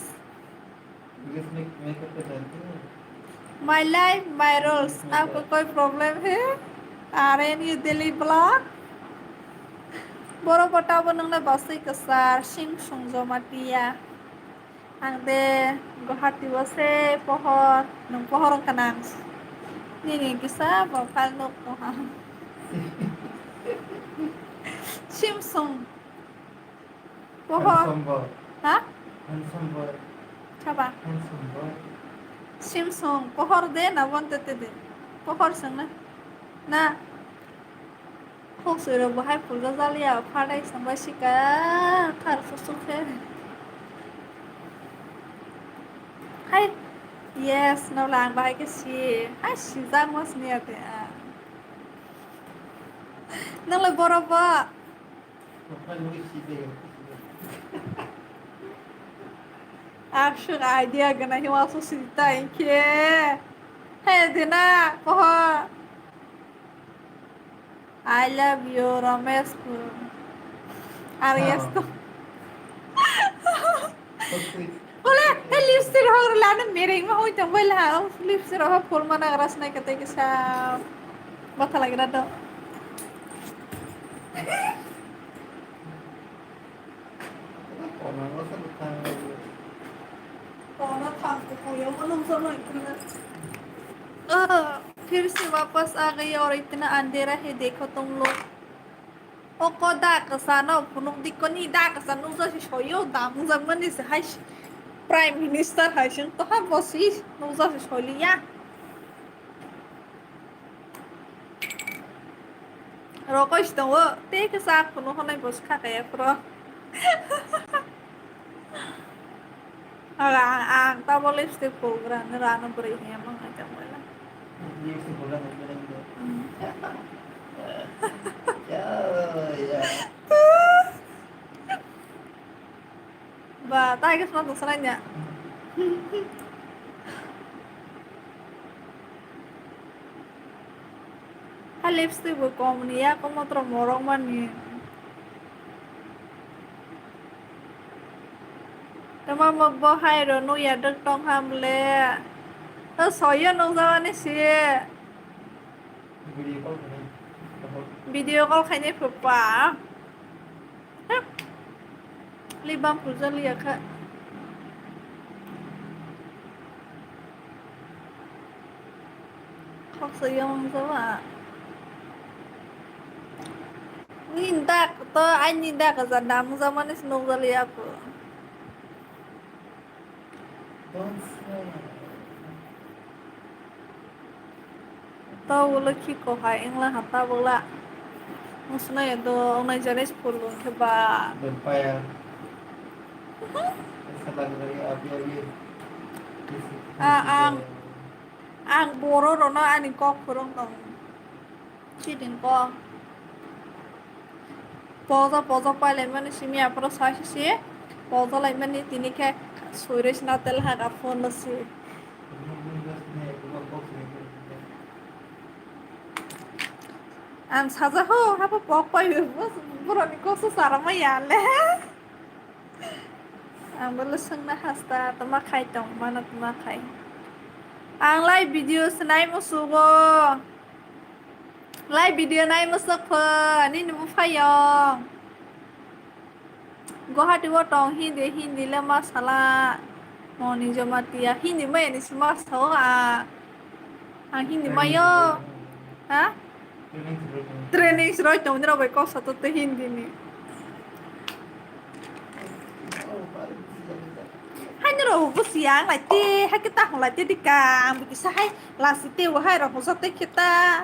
English में मेकअप पे जानते हो? My life, my rules. आपको कोई प्रॉब्लम है? आ रहे हैं New Delhi blog. Borok bo tabo nwngle bwswi kwchar, sing sung Jamatia. Ang de Guwahati o se pohor, nwng pohor wngkha nang. Nini kisa bo phal nuk tongha. Sim sung. Pohor. Handsome boy. Ha? Handsome boy. Chaba. Handsome boy. Sim sung. Pohor de na bon tete de. Pohor sung na. Na. Khok sui rok bo hai pulga jaliya. Phatai sung bai sika. Thar susuk khe. Hai. Yes, no lang bai ke si. Hai si jang mas niya te. Nang le borok ba. Aswk idea gwnang khe uansuk sidi ta hinkhe. He dina, poho. I love you, Ramesh. Are yes to. Ole, he lipstick rok lana mereng ma hoi tong bai la, lipstick rok phol mana gras nai kete kisa. Botha lagira do. Kono thang ko koyo mo nung sa mo ikuna. Ah, फिर से वापस आ गई और इतना अंधेरा है, देखो तुम लोग. O ko da kwsa no phunuk di koni da kwsa nukjak si soyo da mungjakmani se hai si Prime Minister hai sing to ha bo si nukjak si soiliya. Rokoi si tongo tei khe sak phunuk honai bo si kha kaya phro. Ang, ang tabo lipstick pulgra ni rano bwrwi hiya mang ai tamo la. Lipstick pulgra ni bwrwi ni. Ya, ya. Ba, tai ke sma dosra nya. Lipstick bo kom ni ya, kom otro morok mani. Tama mok bo hai ro no ya dok tong ham le. To soyo nung jawani si. Video call khainai. Video call khainai phupa. Lip balm phuljak liya kha. Khoksa yong jawa. Ni dak to, ai ni dak ja dam ja mani se nukjak liya phu. To ulo khi ko hai engla hata bula. Musna ya do ongnai jare phul khe ba. Vampire. Esa lagi lagi abi abi. A, ang, ang boro rono ani kok phurung tong. Chidin kok. Pojo, pojo pai lai mani simi aphuru sai si si. Pojo lai mani tini khe sui rwi sina tel ha ka phone lo si. Ang saja ho, habo pok pai bo, borok ni kok se chara ma ya le. Ang bole swngna hasta, tama khai tong mano, tama khai. Ang lai video se nai musugo. Lai video nai musuk pho, nini buphayong. Guwahati o tong Hindi, Hindi le ma sala. Moni Jamatia, Hindi maya ni sima sao a. Ang Hindi mayo. Ha? Training se roi tong nini rok bai kok sato te Hindi ni. Hai nini rok bo siya ang lai te, hai kita hong lai te dika, ang bikisa hai lasi te bo hai rok bo sate kita.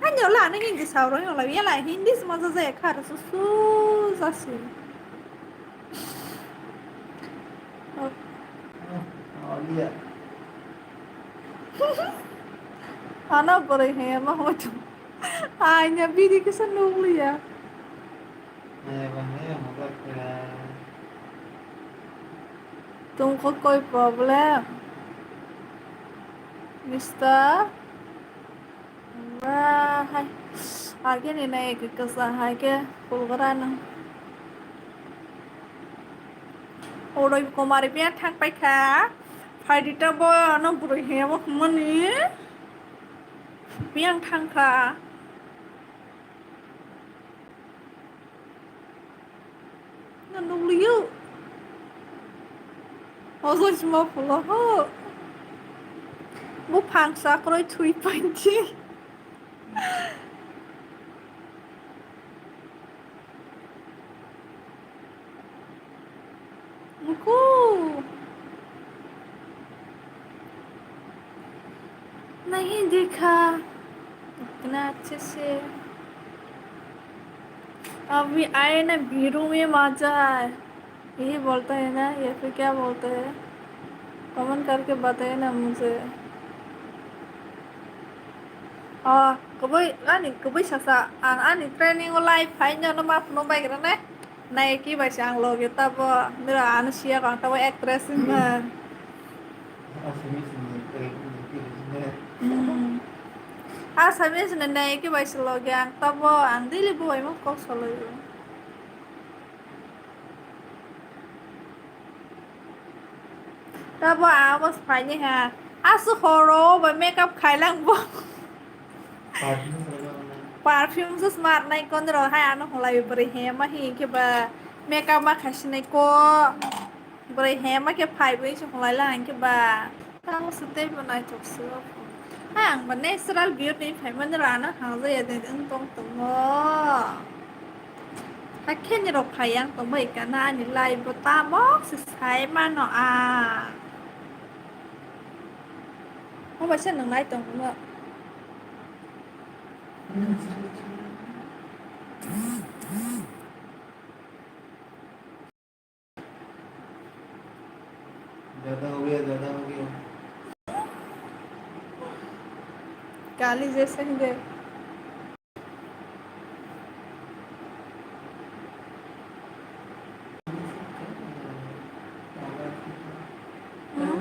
Ani ola ani Hindi sauro ni ola yala Hindi sima ja ja kha su su ja si. Ana bore he ma ho tu. Ai nya bidi kisa nukliya. Tungkho koi problem? Mister? Ba hai. Age ni nai ke kasa hai ke kulgara nang. Oroi komari pia thang pai kha. Phaidi ta bo ano burui he bo mani. Pia thang kha. Na nukliyo. Ojo sima phulo ho. Buphang sa kroi thui painti. Muku. नहीं देखा इतना अच्छे से। अभी आए ना, भीड़ों में मजा है। यही बोलता है ना, या फिर क्या बोलता है? कमेंट करके बताए ना मुझे। Oh, kubui, ani kubui sasa, ang ani training o live hai no ma phunu bai gra ne. Nai ki bai ang loge tabo, mira ano siya kang tabo actress ma. Assamese ni, eh, ni, ni, ni. Hmm. Assamese ni nai ki bai loge ang tabo, ang daily bo bai mo kok solo yo. Tabo abo phaini ha. Asu horo bo makeup khailang bo. Perfume se smart nai kon ro hai ano holai bwrwi he ma hi ke ba makeup ma khaisinai ko. Bwrwi he ma ke phai bwi se holai lang ke ba. Tamo se tei bo naithok se o. Ang ba natural beauty phaimani rana hangja ya de wng tong tongo. Hakhe ni rok phai yang tong bai kana ani live bo tamo se sai mano a. Mo bai se nang nai tong mo. ज्यादा हो गया, ज्यादा हो गया। गाली जैसे ही दे। हम्म।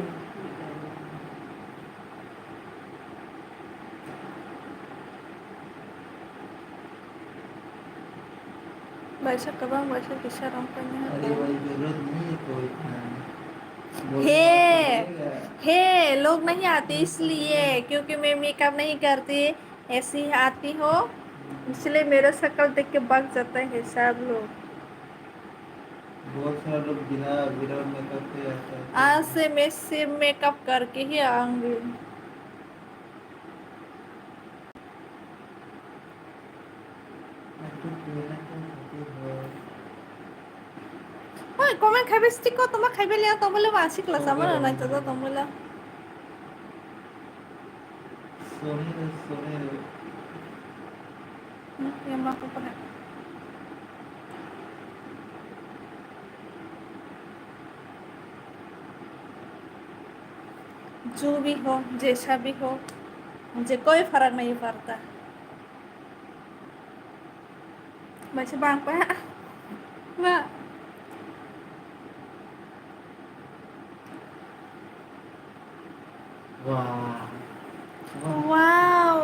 Baisa kwbang baisa kisa rong paina. अरे भाई, जरूरत नहीं है कोई इतना। बोल हे, के हे, लोग नहीं आते इसलिए, क्योंकि मैं मेकअप नहीं करती, ऐसी ही आती हूँ, इसलिए मेरा शक्ल देख के भाग जाता है सब लोग। बहुत सारा लोग बिना, बिना मेकअप के आता है। आज से मैं सिर्फ मेकअप करके ही आऊंगी। Oi, comment khaibe stick ko toma khaibe liya toma le ma sikla sama na nai tada toma le. Sony, Sony. Hmm, yang ma ko pa. जो भी हो, जैसा भी हो, मुझे कोई फर्क नहीं पड़ता। Baisa bang pa. Ma. Wow. Wow.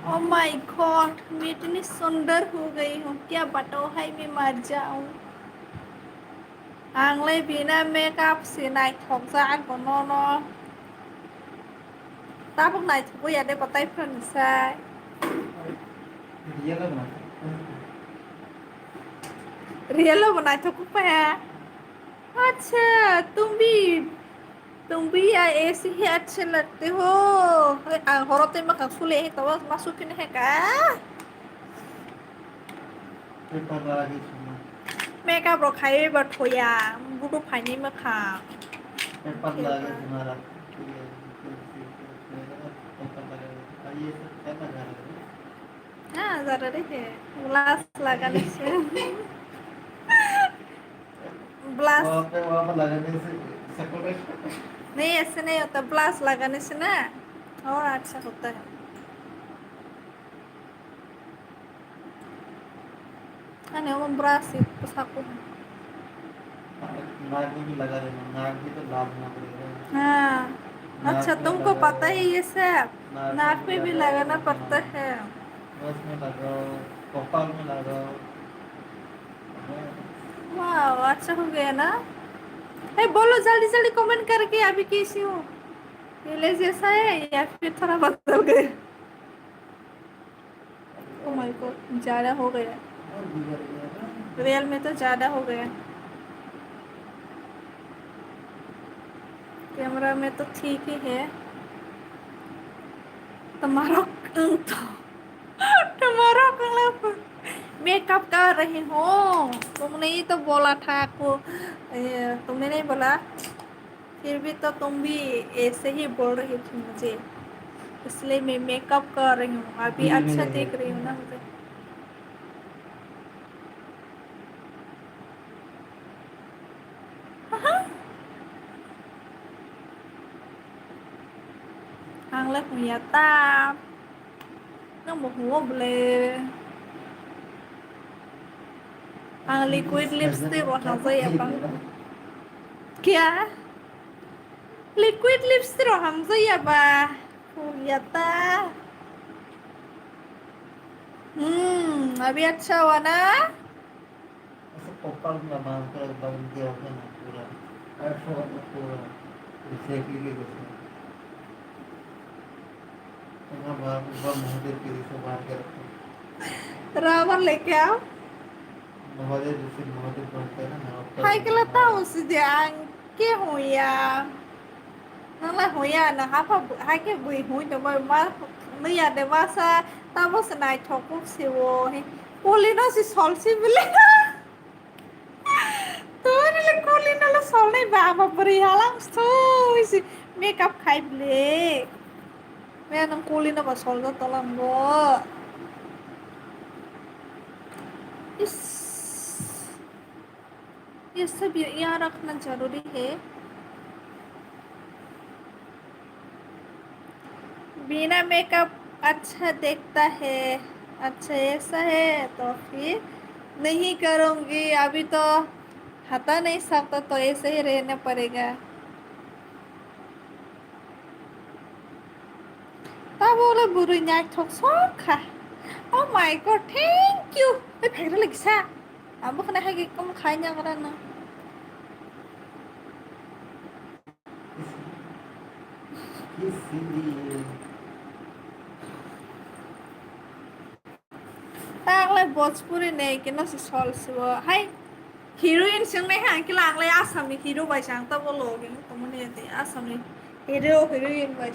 Oh my God, मैं इतनी सुंदर हो गई हूँ, क्या बताऊँ, हाय मैं मर जाऊँ। Ang le bina makeup se naithokjak bo nono. Tabuk naithogwi ya de bo tai phano sai. Real o naithok. Real o bo naithok kuk paya. Acha, tum bhi, tum bhi ya aise hi acche lagte ho. Ang horo te makha sule he to ma sukine he ka. Paper lagagwi swngo. Makeup rok khaiwi ba thoya, budu phaini mwkhang. Paper lagagwi swngo aro. Paper lagagwi. Aye, paper lagagwi. Ha, jara de he. Glass lagane se. Glass. Wahan pe, wahan pe lagane se, circle. नहीं, ऐसे नहीं होता, glass लगाने से ना और अच्छा होता है। Ani omo brush se bwsakgo. नाक में भी लगा लेना, नाक भी तो लाल ना पड़ेगा। हाँ। नाक अच्छा, में तुमको लगा पता है ये सब? नाक में भी लगाना पड़ता है। बस में लगाओ, कपाल में लगाओ। वाह, अच्छा हो गया ना? ए, बोलो जल्दी जल्दी comment करके, अभी कैसी हो? पहले जैसा है या फिर थोड़ा बदल गए? Oh my God, ज्यादा हो गया। Real में तो ज्यादा हो गया। Camera में तो ठीक ही है। तुम्हारा, तुम्हारा मेकअप कर रही हूँ। तुमने ही तो बोला था आपको, ए, तुमने नहीं बोला? फिर भी तो तुम भी ऐसे ही बोल रही थी मुझे, इसलिए मैं मेकअप कर रही हूँ, अभी अच्छा दिख रही हूँ ना मुझे। Ang le hung ya ta. Nang bo hung o ble. Ang liquid lipstick bo hamjak ya bang. Kya? Liquid lipstick bo hamjak ya ba? Hung ya ta. Hmm, abhi acha hua na? ऐसे कपाल में बांध कर एकदम दिया होता ना पूरा, ऐसा होता पूरा, रिसाइकलिंग के जैसे। तो मैं बाहर, ऊपर महादेव के जैसे बाहर के रखता हूँ। रावण लेके आओ। महादेव जैसे महादेव बनते हैं ना, ऊपर हाय के लता हूँ सीधे आंग के हूँ या। Nang lai hung ya, nang hapha bu-, hai khe bui hung tongbai ma, nui ya de masa, tamo se naithok kuk se o, he, kuli no se sol se bile. Tui ni le kuli no le sol nai ba, ama bwrwi halang stui se makeup khai bile. Me nang kuli no ba sol do tolang bo. Is. ये सब याद रखना जरूरी है। बिना मेकअप अच्छा देखता है। अच्छा, ऐसा है तो फिर नहीं करूँगी। अभी तो हटा नहीं सकता, तो ऐसे ही रहना पड़ेगा। Tabo le bwrwi naithok song kha. Oh my God, thank you. Oi, phaikra lagi sa. Abo khna hai ki kum khai nya gara na. Tang lai Bhojpuri nei kino si sol sibo. Hai heroine sing nai hang kila ang lai Assam ni hero bai sang ta bolo gini to mani ati Assam ni hero heroine bai.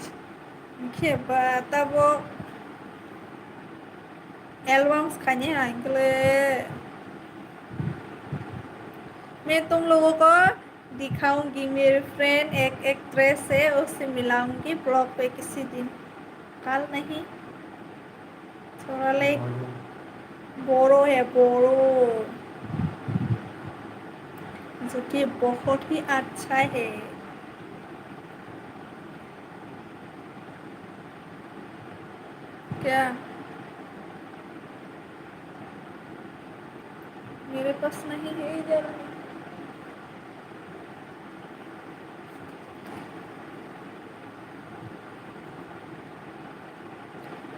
Khe ba tabo albums khani hang kile. मैं तुम लोगों को दिखाऊंगी, मेरी फ्रेंड एक एक्ट्रेस है, उससे मिलाऊंगी ब्लॉग पे किसी दिन। कल नहीं, थोड़ा लेट। बोरो है, बोरो, जो कि बहुत ही अच्छा है। क्या? मेरे पास नहीं है इधर।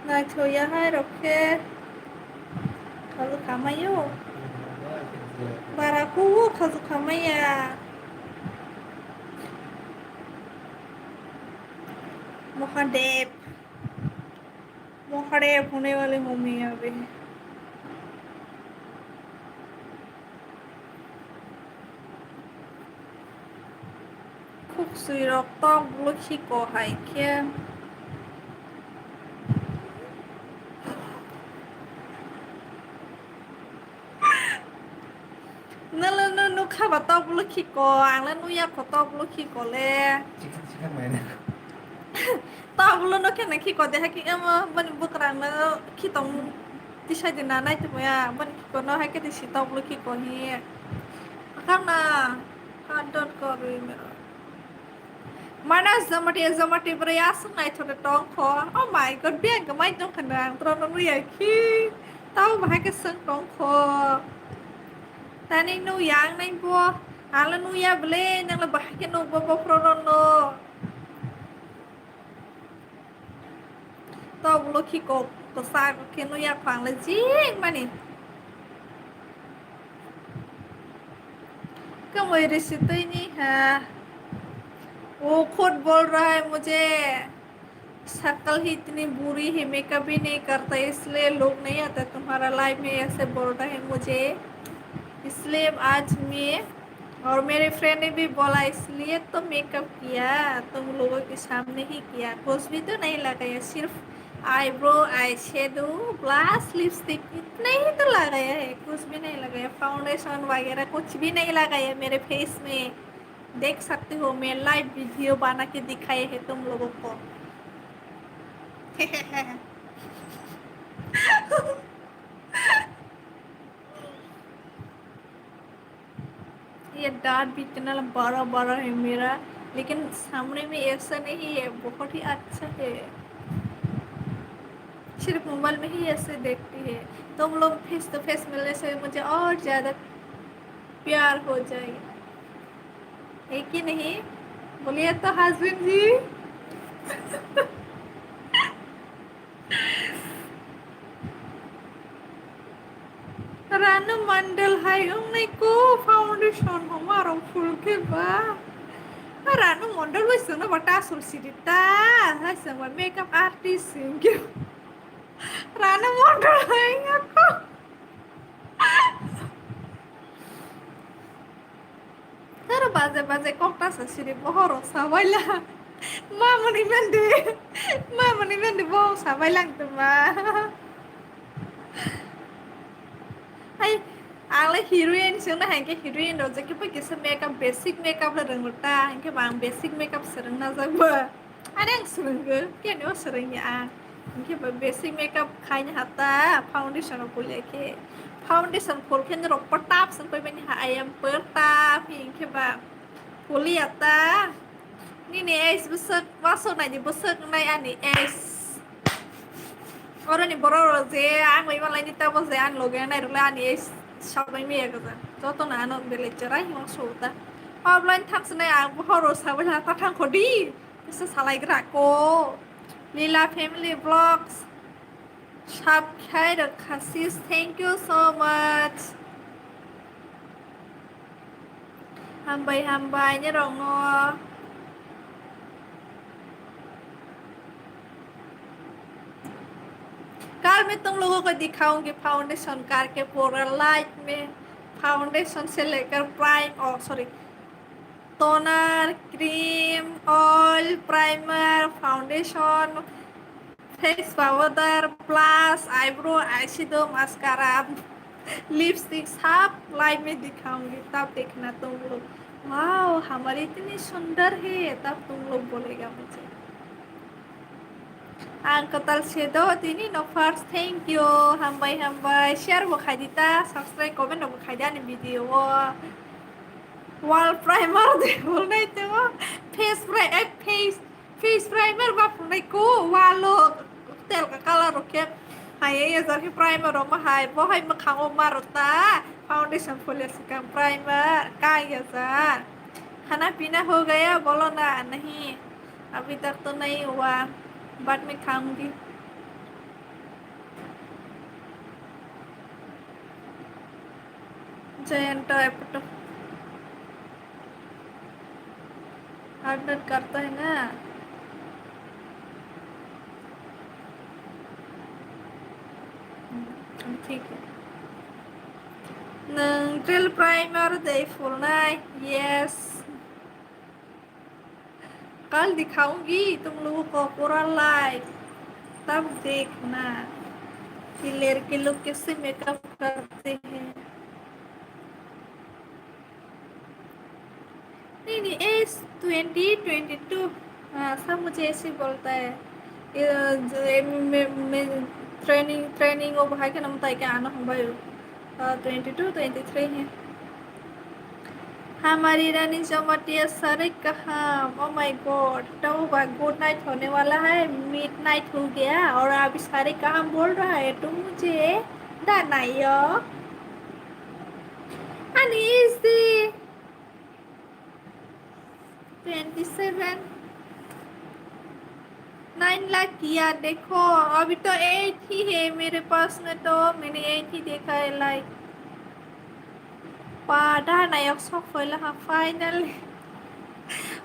Naithoya hai rok khe khaju khamai o. Bara kuo khaju khamai ya. Mahadev. Mahadev hone wale ho miya be. Khuk sui rok tok bolo khiko hai khe. Nalo no nukha ba tok bolo khiko, ang le nuya kho tok bolo khiko le. Chikha chikha mai na. Tok bolo no khe na khiko de haki emo bani bukrang no khitong tisai de na nai tongya bani khiko no hai khe de si tok bolo khiko hi. Khang na. Kha dot ko rui me. Mana zamati zamati bwrwi aswk naithok tong kho. Oh my God, biyang kwmai tong kha nang, tro no nuya khi. Tamo bahai khe swng tong kho. Tani nuya ang nai bo. Ang le nuya bwle, nang le bahai khe nuk bo bophro no no. Tok bolo khiko kwchak khe nuya kho ang le jing mani. Kwmwi risi twi ni ha. वो खुद बोल रहा है मुझे, शक्ल ही इतनी बुरी है, मेकअप भी नहीं करता, इसलिए लोग नहीं आता तुम्हारा लाइफ में, ऐसे बोल रहा है मुझे। इसलिए आज मैं और मेरे फ्रेंड ने भी बोला, इसलिए तो मेकअप किया, तुम लोगों के सामने ही किया, कुछ भी तो नहीं लगाया, सिर्फ eyebrow, eye shadow, blush, lipstick, इतना ही तो लगाया है, कुछ भी नहीं लगाया, फाउंडेशन वगैरह कुछ भी नहीं लगाया मेरे फेस में। देख सकते हो, मैं लाइव वीडियो बना के दिखाए है तुम लोगों को। ये दाढ़ भी इतना बड़ा बड़ा है मेरा, लेकिन सामने में ऐसा नहीं है, बहुत ही अच्छा है। सिर्फ मोबाइल में ही ऐसे देखती है, तुम लोग फेस टू फेस मिलने से मुझे और ज़्यादा प्यार हो जाएगा, है कि नहीं? बोलिए तो हस्बैंड जी। Ranu Mandal hai wngnai ko foundation homa rok phul khe ba. Ranu Mandal bai songno ba ta sul sidi ta, hai song ba makeup artist sing khe. Ranu Mandal hai wngnai ko. Taro baje baje kokta sa siri bohoro sabaila. Mamani mende. Mamani mende bo sabailang tuma. Hai, ang le heroine sing na hangke heroine rok je kipa kisa makeup, basic makeup le rwngwk ta, hangke ba ang basic makeup swrwng na jak ba. Ani ang swrwngkhe, kene o swrwngya ang. Hingke ba basic makeup khaina hata, foundation rok phulia khe. Foundation phul khe norok patap swng pai mani ha, I am patap, hingke ba phulia ta. Nini age bwswk, wasuk naidi bwswk nai ani age. Oroni borok rok je ang bai malai ni tabo je ang loge nai rwle ani age sabai maya gajak. Joto no ano belai cherai himo suta. Offline thang sinai ang bohoro sabai ha ta thang khodi. Kisa salaigra ko. Lila Family Vlogs. Subscribe khasis. Thank you so much. Hambai, hambai, norokno. कल मैं तुम लोगों को दिखाऊंगी फाउंडेशन करके, पूरा लाइफ में foundation से लेकर prime, oh sorry, toner, cream, oil, primer, foundation, face powder, blush, eyebrow, eyeshadow, mascara, lipstick, सब लाइव में दिखाऊंगी, तब देखना तुम लोग। वाओ, हमारी इतनी सुंदर है, तब तुम लोग बोलेगा मुझे। Ang kwtal se do tini no first, thank you, hambai hambai, share bo khai di ta, subscribe, comment bo khai di ani video o. Wall primer de bulnai temo, face pri-, eh, face, face primer ba phunai ko wall o, tel ka color rok khe hai ya jar khe primer rok ma hai, bo hai mwkhang o ma rok ta, foundation phole swkang primer ka ya jar. खाना पीना हो गया, बोलो ना, नहीं, अभी तक तो नहीं हुआ, बाद में खाऊंगी। जयंत एपटो अपडेट करता है ना? हम्म, ठीक है। Nang gel primer de phulnai, yes. कल दिखाऊंगी तुम लोगों को पूरा लाइव, तब देखना कि लड़के लोग कैसे मेकअप करते हैं। नहीं, नहीं, एज ट्वेंटी ट्वेंटी टू। हाँ, सब मुझे ऐसे ही बोलता है। ये जो, ये मैं, मैं ट्रेनिंग, ट्रेनिंग वो भाई के नाम ताई के आना हूँ भाई। ट्वेंटी टू, ट्वेंटी थ्री है। हमारी रानी जमातिया सारे कहाँ? Oh my God, तो गुड नाइट होने वाला है, मिड नाइट हो गया और अभी सारे कहाँ बोल रहा है तो मुझे दाना यो। Ani is the twenty seven. Nine lakh किया देखो, अभी तो एट ही है मेरे पास में, तो मैंने एट ही देखा है लाइक। पादा नायक sok foila ha finally।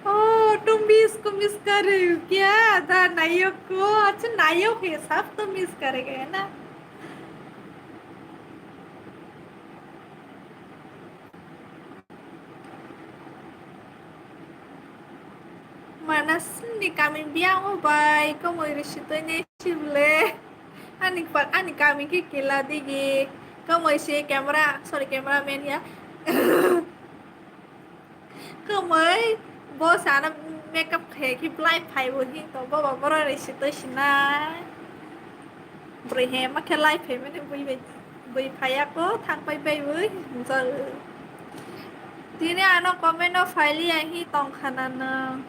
ओ, तुम भी इसको मिस कर रहे हो क्या? दा नायक को। अच्छा, नायक है, सब तो मिस करेगा, है ना? Manasni kami biyango bai komoi risitoi ne sible. Ani pa-, ani kami ke kela digi. Komoi se camera, sorry, camera man ya. Kwmwi bo sana makeup khe khe belai phaibo hin to, boba borok risi twi sinai. Bwrwi he ma khe lai phaimani bui bai, bui phaiya ko thang pai bai bui hwnjago. Tini ano comment no phailiya hi tong khana nwng.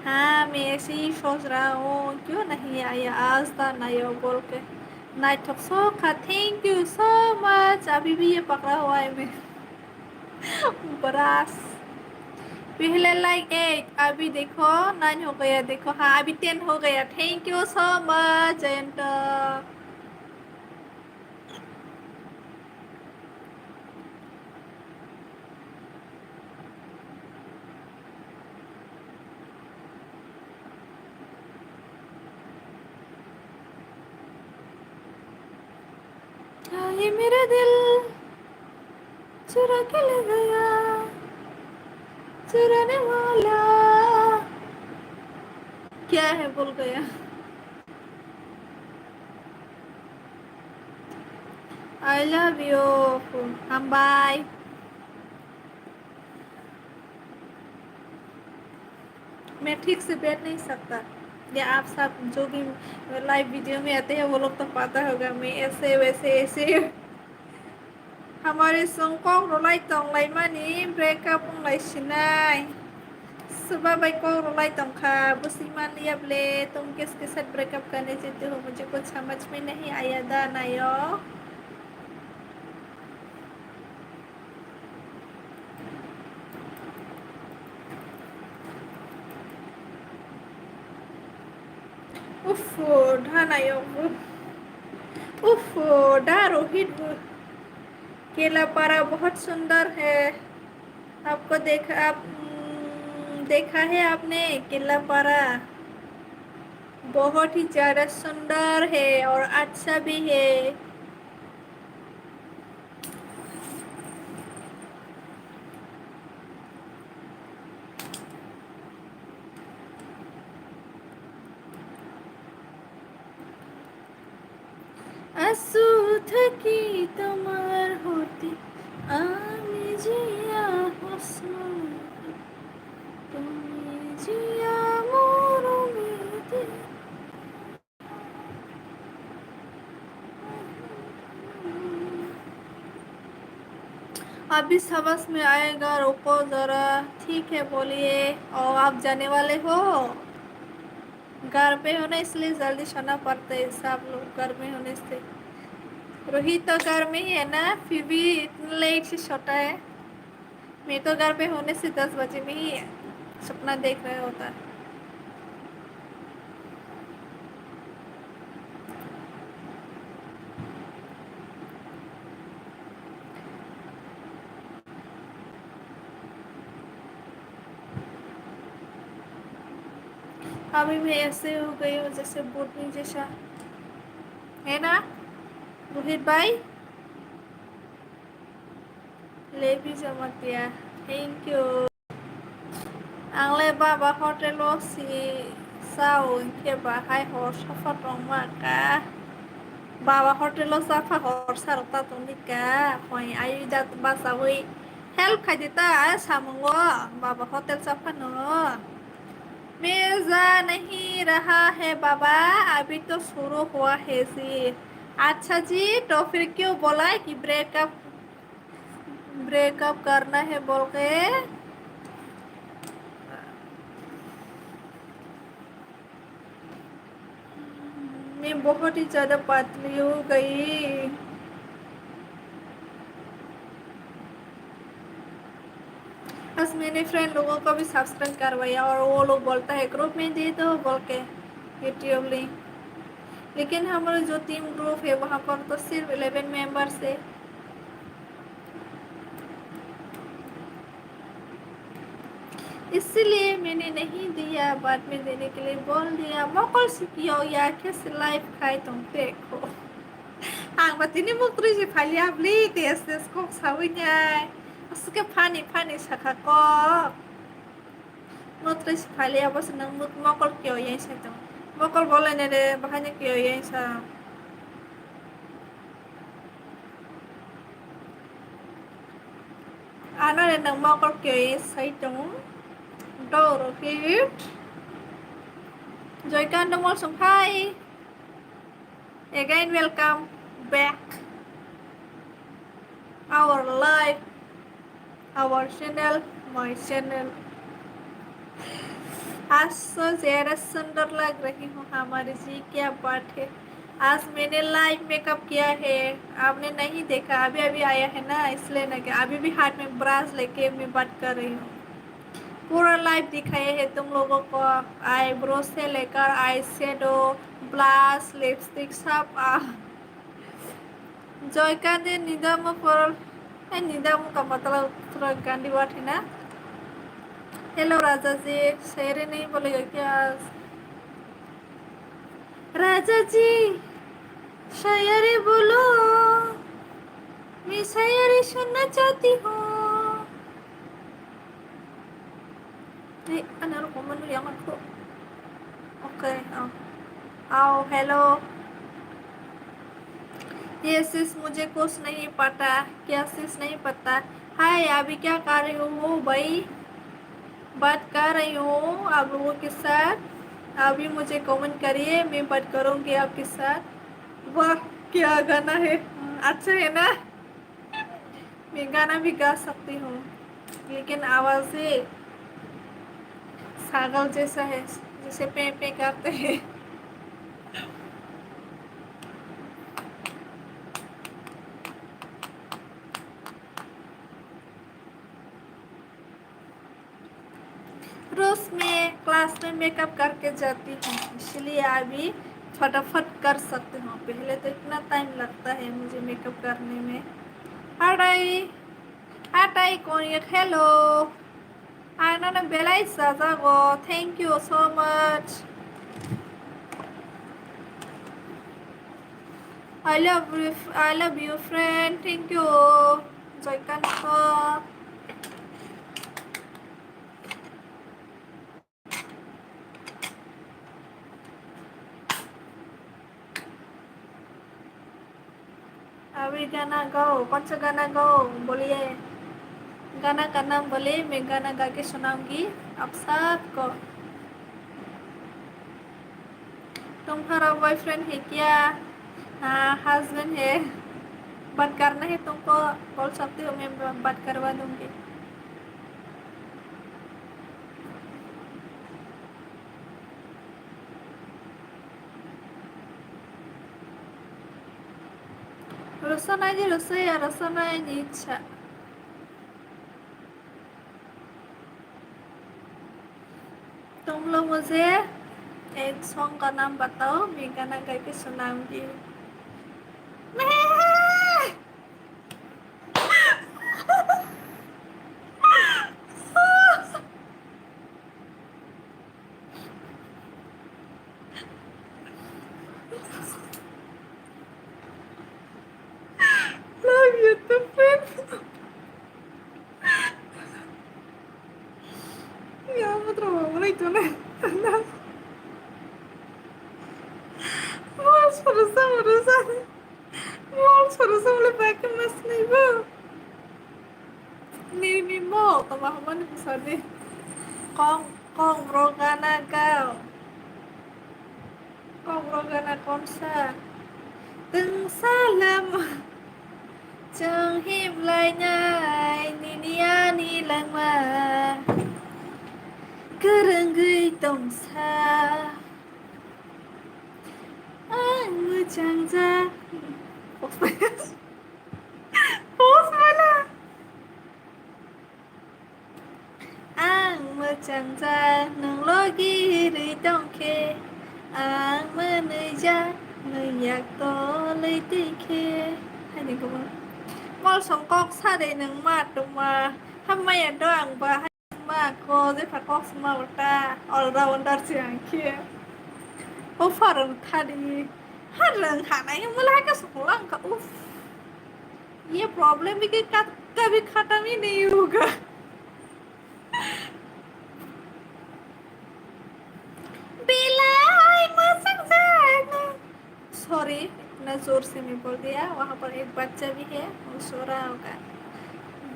हाँ, मैं ऐसे ही सोच रहा हूँ, क्यों नहीं आया आज दा नायो बोल के। Naithok sokha, thank you so much, अभी भी ये पकड़ा हुआ है मैं। ब्रश। पहले लाइक एट, अभी देखो नाइन हो गया, देखो, हाँ, अभी टेन हो गया। Thank you so much, Jayant. हाँ, ये मेरा दिल चुरा के ले गया, चुराने वाला क्या है भूल गया। I love you, hambai। मैं ठीक से बैठ नहीं सकता। ये आप सब जो भी लाइव वीडियो में आते हैं, वो लोग तो पता होगा, मैं ऐसे वैसे ऐसे। Hamari chwng kok rwlai tong lai mani, break up wng lai sinai. Swba bai kok rwlai tong kha, bwswi man liya ble, तुम किसके साथ ब्रेकअप करने चलते हो, मुझे कुछ समझ में नहीं आया दा नायो। Uff, da nayok bo. Uff, da Rohit bo. केला पारा बहुत सुंदर है। देखा आप, हम्म, देखा है आपने किला पारा? बहुत ही ज्यादा सुंदर है और अच्छा भी है। आंसू थकी तुम्हार होती, आमी जिया हुस्न, तुमी जिया मोर उम्मीद। अभी समझ में आएगा, रुको जरा। ठीक है, बोलिए। और आप जाने वाले हो? घर पे हो ना, इसलिए जल्दी सोना पड़ता है सब लोग, घर में होने से। रोहित तो घर में ही है ना, फिर भी इतने लेट से सोता है। मैं तो घर पे होने से दस बजे में ही सपना देख रहा होता। अभी मैं ऐसे हो गई हूँ जैसे भूतनी जैसा, है ना रोहित भाई? Lebi Jamatia, thank you. Ang le Baba Hotel o si sao, hwnkhe bahai hor sapha tongma ka. Baba Hotel o sapha hor sarok ta tongdi ka. Hoi ayu jat basawi help khai di ta, a samungo Baba Hotel sapha no. मैं जा नहीं रहा है बाबा, अभी तो शुरू हुआ है जी। अच्छा जी, तो फिर क्यों बोला है कि ब्रेकअप, ब्रेकअप करना है बोल के? मैं बहुत ही ज्यादा पतली हो गई। बस मैंने फ्रेंड लोगों को भी सब्सक्राइब करवाया और वो लोग बोलता है ग्रुप में दे दो बोल के यूट्यूब लिंक। लेकिन हमारा जो टीम ग्रुप है वहाँ पर तो सिर्फ इलेवन मेंबर्स है। इसीलिए मैंने नहीं दिया, बाद में देने के लिए बोल दिया। Mokol si kiyo ya khe si live khai tong te kho. Ang ba tini muktri si phali abli tes tes kok sawi nai. Asuk khe funny funny sakha kok. Muktri si phali abo se nang muk-, mokol kiyo ya sa tong. Mokol bolai ne de bahai ne kiyo ya sa. Ano re nang mokol kiyoi sai tongo. Doro kit. Joykanta Molsom, hi. Again, welcome back. Our live, our channel, my channel. आज तो ज्यादा सुंदर लग रही हूँ हमारी जी, क्या बात है। आज मैंने लाइव मेकअप किया है, आपने नहीं देखा, अभी अभी आया है ना, इसलिए ना कि अभी भी हाथ में ब्रश लेके मैं बात कर रही हूँ। पूरा लाइव दिखाया है तुम लोगों को, आईब्रो से लेकर आई शेडो, ब्लश, लिपस्टिक सब। आ, Joy Kandi nidamo porol, eh, nidamo kamatala tura Gandhi wathina. Hello राजा जी, शायरी नहीं बोलेगा क्या आज? राजा जी, शायरी बोलो, मैं शायरी सुनना चाहती हूँ। Hey, ano ro comment yang ako. Okay, oh. Oh, hello. Yes, sis, मुझे कुछ नहीं पता। क्या sis नहीं पता? हाय, अभी क्या कर रही हो भाई? बात कर रही हूँ आप लोगों के साथ। अभी मुझे कमेंट करिए, मैं बात करूँगी आपके साथ। वाह, क्या गाना है। अच्छा है ना? मैं गाना भी गा सकती हूँ, लेकिन आवाज़ से छागल जैसा है, जैसे पें पें करते हैं। रोज मैं क्लास में मेकअप करके जाती हूँ, इसलिए अभी फटाफट कर सकती हूँ। पहले तो इतना टाइम लगता है मुझे मेकअप करने में। Atai, atai, konyek, hello. Ang nono belai chajago. Thank you so much. I love you, I love you, friend. Thank you. Joykanto. अभी गाना गाओ, कौन सा गाना गाओ बोलिए, गाना का नाम बोलिए, मैं गाना गा के सुनाऊंगी आप सबको। तुम्हारा बॉयफ्रेंड है क्या? हाँ, हस्बैंड है। बात करना है तुमको, बोल सकते हो, मैं बात करवा दूंगी। Rwchanai ni rwchaya, rwchanai ni ichha. तुम लोग मुझे एक सॉन्ग का नाम बताओ, मैं गाना गा के सुनाऊंगी। Love you too, friend. Ya, otro, bonito, ¿no? Vamos por eso, por eso. Mol soro sole bai khe ma sinai bo. Nirmi mol toma hwnmani bwsadi. Kok, kok bro gana gao. Kok bro gana konsa. Twngsa lama. Chwng himlainai nini ani langma. Kwrwngwi tongsa. Ang mwchang jak. Post mana? Ang mwchang jak nwng logi rwi tong khe, ang mwnwi jak nwng yak tolwi twi khe. Haini kwbang. Mol song kok sa de nwng ma tongma. Hammaya do ang ba. Ma ko je pha kok sma uta all rounder se ang khe. O pharang thadi. Harang hanai mula ka soklang ka uf. Ye problem bi ke kat ka bi khatam hi nahi hoga. Belai mwchang jak. Sorry, इतना जोर से मैं बोल दिया, वहाँ पर एक बच्चा भी है, वो सो रहा होगा।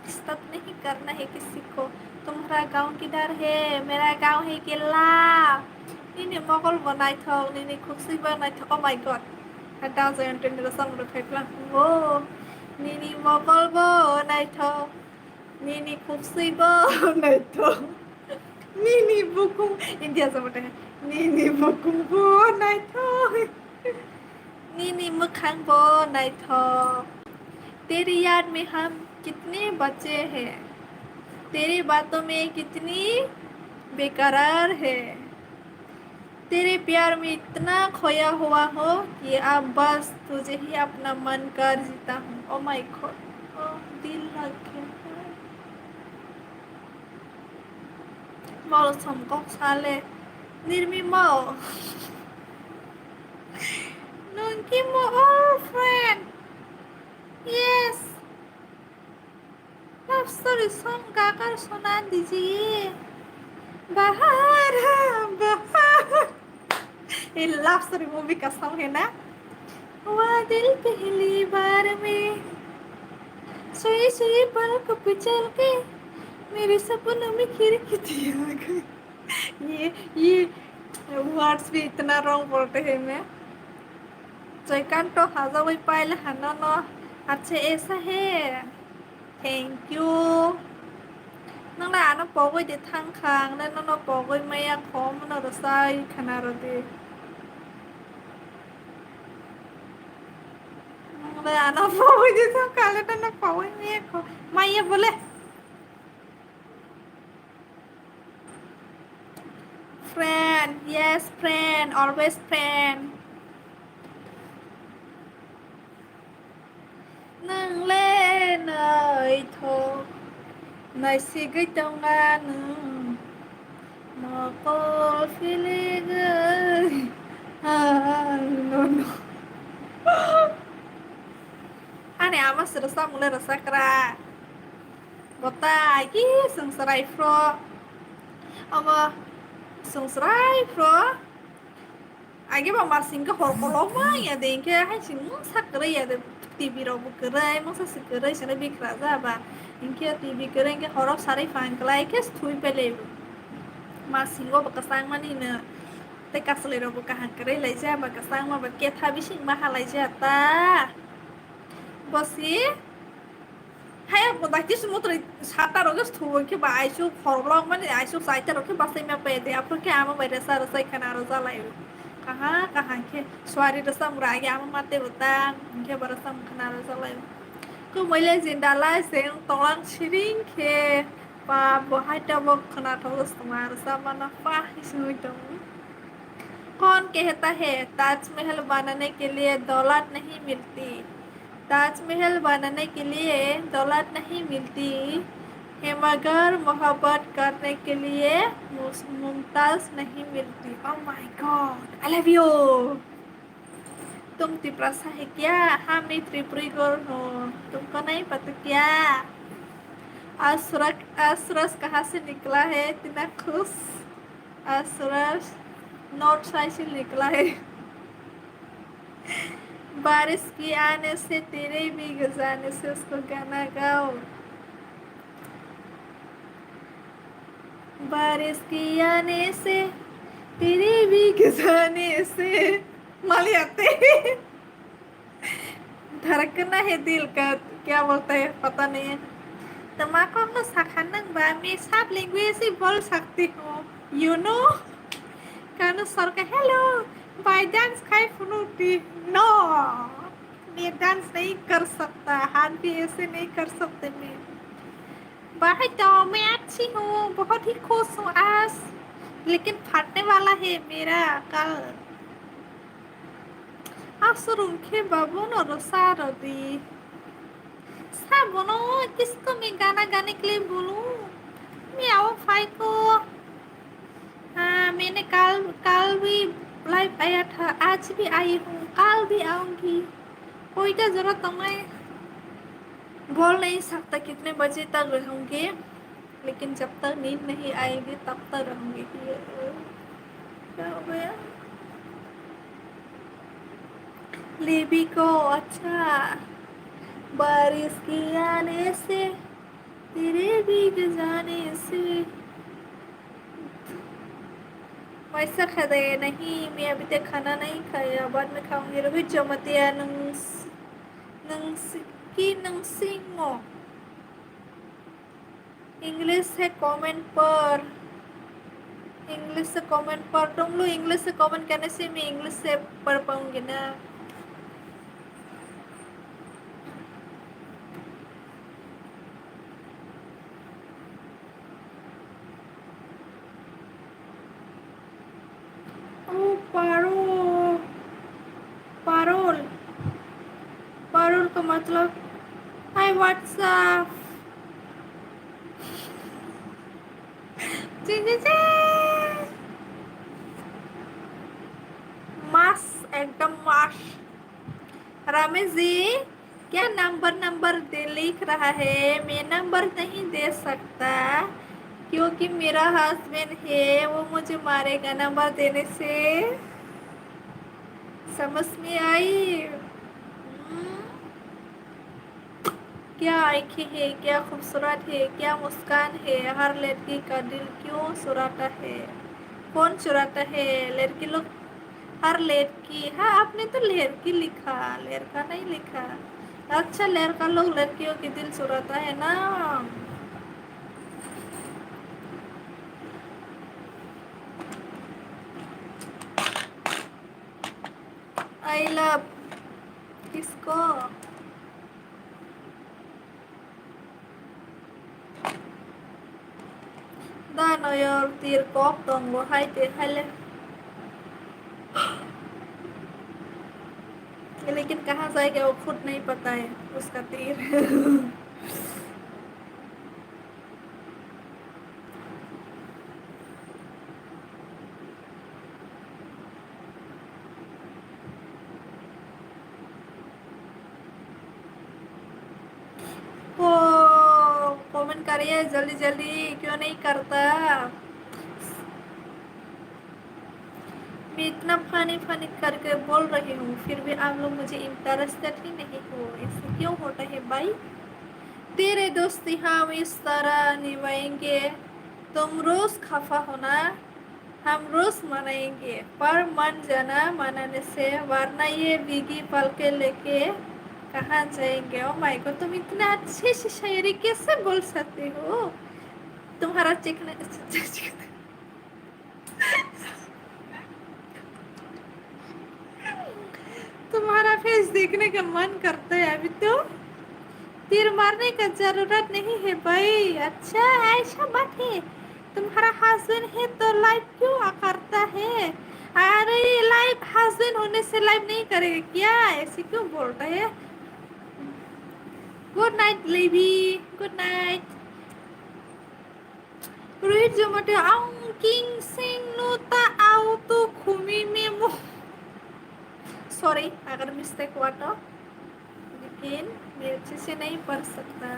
डिस्टर्ब नहीं करना है किसी को। तुम्हारा गांव किधर है? मेरा गांव है गेल्ला। Nini mogol bo naithok, nini khuksui bo naithok। Oh my God. Ada joyontin rosam ro phaikla. Oh, nini mogol bo naithok. Nini khuksui bo naithok. Nini bukung, India jabo teh. Nini bukung bo naithok. Nini mwkhang bo naithok. तेरी याद में हम कितने बचे हैं, तेरी बातों में कितनी बेकरार है। तेरे प्यार में इतना खोया हुआ हूँ कि अब बस तुझे ही अपना मन कर जीता हूँ। Oh my God, oh, दिल लग गया। Mol song kok sale nirmi mol. Nungki mo all friend. Yes. Love story song gagar sona dijiye. Bahar, bahar. ये लव स्टोरी मूवी का सॉन्ग है ना? हुआ दिल पहली बार में, सोई सोई पलक पिचल के, मेरे सपनों में खिड़की थी आ गई। ये, ये वर्ड्स भी इतना रॉन्ग बोलते हैं मैं। जयकांत तो हाजा वही पाइल हनो नो। अच्छा ऐसा है। Thank you. Nang na ano pogwi de thang kha, ang le nono pogwi maya kho, mono rwchai khana rw di. Nang le ano pogwi de thang kha, le nono pogwi maya kho. Maya bole. Friend, yes, friend, always friend. Nang le naithok. Naisigwi tonga nwng, mokol philigwi, ah, no, no. Ani ama se rwchapmung le rwchapkra. Bota, ki swngchwrai phro. Omo swngchwrai phro. Age ba masing khe hor kolokma ya de, hinkhe hai sing mungsa kwrwi ya de, T V rok bo kwrwi, mungsa se kwrwi sino bikra ja ba. Hinkhe T V kwrwi hinkhe horok sarwi phang klai khe thwi pele. Masingo bo kwchangmani no. Tei kasalai rok bo kaham kwrwi lai ja ba, kwchangma ba ketha bising ma halai ja ta. Bosi. Hai, bo dai tisu motri sata rok thubo khe ba aisuk horlok mani aisuk saita rok khe basai ma pe de. Aphuru khe ama bai resa resa khana ro jalai. Kaha, kaha khe suari resa mura age ama mate bo ta, hinkhe bo resa khana ro jalai. Kumui le jinda lai se tonglang siring khe ba bo hai ta bo khana tho suma resa mana pa hi sui tong. कौन कहता है ताजमहल बनाने के लिए दौलत नहीं मिलती? ताजमहल बनाने के लिए दौलत नहीं मिलती है, मगर मोहब्बत करने के लिए मुस-, मुमताज नहीं मिलती। Oh my God, I love you. तुम तिप्रसा है क्या? हाँ, मैं त्रिपुरी गर्ल हूँ। तुमको नहीं पता क्या? असरक, असरस कहाँ से निकला है? इतना खुश। असरस नॉर्थ साइड से निकला है। बारिश की आने से, तेरे भीग जाने से, उसको गाना गाओ। बारिश की आने से, तेरे भीग जाने से, मलयाते। धड़कना है दिल का, क्या बोलता है पता नहीं है। तो माँ को हम लोग साखानंग बा, मैं सब लैंग्वेज ही बोल सकती हूँ, you know। कानू सर का, "Hello, by dance खाई फुनूटी?" No, मैं डांस नहीं कर सकता, हाथ भी ऐसे नहीं कर सकते मैं। भाई तो मैं अच्छी हूँ, बहुत ही खुश हूँ आज, लेकिन फटने वाला है मेरा कल। Aswrwng khe ba bono rwsa rw di. Sa bono, किसको मैं गाना गाने के लिए बोलूं? मैं आओ भाई को। हाँ, मैंने कल, कल भी लाइव आया था, आज भी आई हूँ, कल भी आऊंगी। कोई का जरूरत तो मैं बोल नहीं सकता कितने बजे तक रहूंगी। लेकिन जब तक नींद नहीं आएगी, तब तक रहूंगी। ये क्या हो गया? लिबी को, अच्छा, बारिश के आने से, तेरे भीग जाने से। वैसा खाते नहीं, मैं अभी तक खाना नहीं खाया, बाद में खाऊंगी। रोहित जमातिया, नंस-, नंस-, की नंसिंगो। English से कमेंट पढ़, English से कमेंट पढ़। तुम लोग English से कमेंट करने से मैं English से पढ़ पाऊंगी ना। ओ पारो-, पारोल, पारोल का मतलब, हाय, what's up? ची, ची, ची। मास, एकदम मास। रमेश जी, क्या नंबर, नंबर दे लिख रहा है? मैं नंबर नहीं दे सकता, क्योंकि मेरा हस्बैंड है, वो मुझे मारेगा नंबर देने से। समझ में आई? हम्म? क्या आंखें है, क्या खूबसूरत है, क्या मुस्कान है, हर लड़की का दिल क्यों चुराता है? कौन चुराता है? लड़की लोग, हर लड़की। हाँ, आपने तो लड़की लिखा, लड़का नहीं लिखा। अच्छा, लड़का लोग लड़कियों की दिल चुराता है ना। I love किसको? Da noyor tir kok tongo hai te hai le. लेकिन कहाँ जाएगा वो खुद नहीं पता है उसका तीर। कर रहे हैं, जल्दी जल्दी क्यों नहीं करता? मैं इतना फनी फनी करके बोल रही हूँ, फिर भी आप लोग मुझे इंटरेस्टेड ही नहीं हो। ऐसे क्यों होता है भाई? तेरे दोस्ती हम इस तरह निभाएंगे। तुम रोज खफा होना, हम रोज मनाएंगे, पर मान जाना मनाने से, वरना ये भीगी पलके लेके कहाँ जाएंगे। ओ माय गॉड, तुम इतना अच्छे से शायरी कैसे बोल सकते हो? तुम्हारा चिकना तुम्हारा फेस देखने का मन करता है अभी तो। तीर मारने का जरूरत नहीं है भाई। अच्छा, ऐसा बात है। तुम्हारा हस्बैंड है तो लाइव क्यों आ करता है? अरे, ये लाइव हस्बैंड होने से लाइव नहीं करेगा क्या? ऐसे क्यों बोल रहे हैं? गुड नाइट लेवी, good night. Rohit Jamatia, ang king sing no ta auto khumi memo. Sorry, अगर मिस्टेक हुआ तो, लेकिन मैं अच्छे से नहीं पढ़ सकता।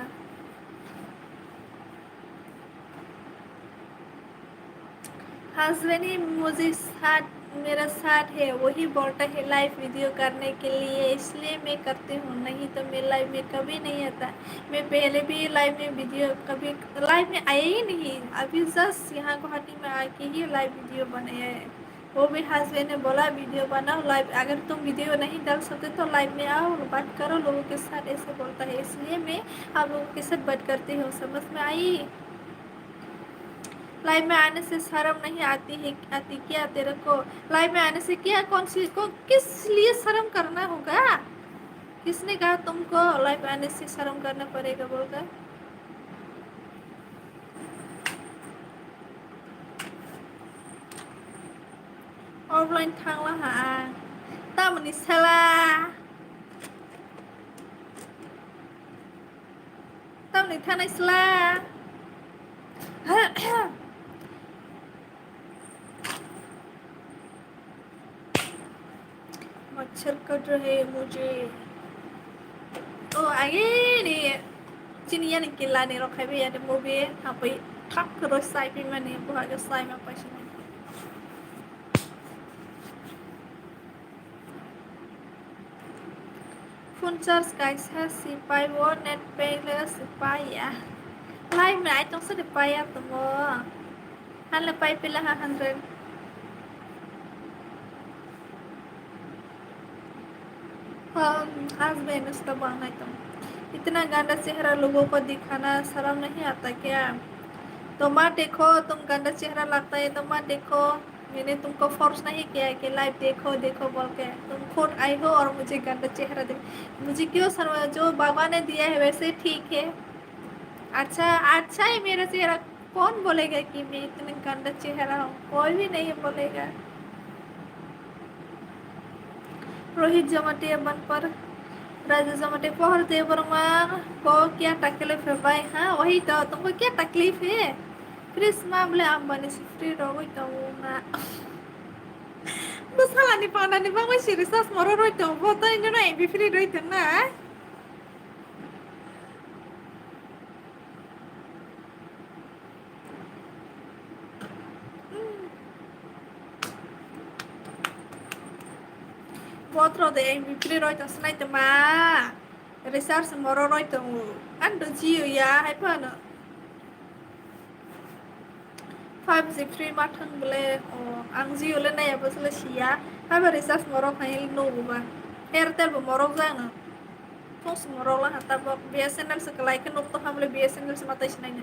हस्बैंड ही मुझे साथ, मेरा साथ है, वही बोलता है लाइव वीडियो करने के लिए, इसलिए मैं करती हूँ, नहीं तो मैं लाइव में कभी नहीं आता। मैं पहले भी लाइव में वीडियो कभी लाइव में आया ही नहीं, अभी जस्ट यहाँ गुवाहाटी में आके ही लाइव वीडियो बनाया है। वो भी हस्बैंड ने बोला वीडियो बनाओ लाइव, अगर तुम वीडियो नहीं डाल सकते तो लाइव में आओ और बात करो लोगों के साथ, ऐसे बोलता है, इसलिए मैं आप लोगों के साथ बात करती हूँ। समझ में आई? लाइव में आने से शर्म नहीं आती है, आती क्या तेरे को? लाइव में आने से क्या, कौन सी को, किस लिए शर्म करना होगा? किसने कहा तुमको लाइव आने से शर्म करना पड़ेगा बोलकर? Offline thangla ha ang. Tamoni sala. Tamoni thanai sala. मच्छर कट रहे मुझे। Oh, age ni chini yani kila ni rok khai bi yani movie hapai thak ro sai bi mani buha ga sai ma paisi mani. Phone charge kaisa si pai bo, net pack le si pai ya. Live ni aitong se de pai ya tongo. Hale pai pila ha hundred. हम आज मैंने उसका बहाना तो इतना गंदा चेहरा लोगों को दिखाना शर्म नहीं आता क्या? तो मत देखो, तुम गंदा चेहरा लगता है तो मत देखो। मैंने तुमको फोर्स नहीं किया है कि लाइव देखो देखो बोल के। तुम खुद आई हो और मुझे गंदा चेहरा दे, मुझे क्यों शर्म? जो भगवान ने दिया है वैसे ठीक है। अच्छा, अच्छा है मेरा चेहरा। कौन बोलेगा कि मैं इतने गंदा चेहरा हूँ? कोई भी नहीं बोलेगा। रोहित जमाटिया बन पर राजा जमाटिया पहर दे बर्मा को क्या तकलीफ है भाई? हाँ, वही तो, तुमको क्या तकलीफ है? Free sma bole ambani se free rogwi tongo na. Bo salani pandani bagwi se recharge moro roi tongo, bo to ino no M B free roi tong na. Botro de M B free roi tong sinai tongma. Recharge moro roi tongo. Ano Jio ya hai phano. Five G free ma thang bole, o, ang Jio le nai abo sele siya. Haiba recharge morok hai nugo ba. Airtel bo morok jang no. Tong se morok la ha tabok B S N L se kalai khe nuk tong ha bole B S N L se ma tai sinai na.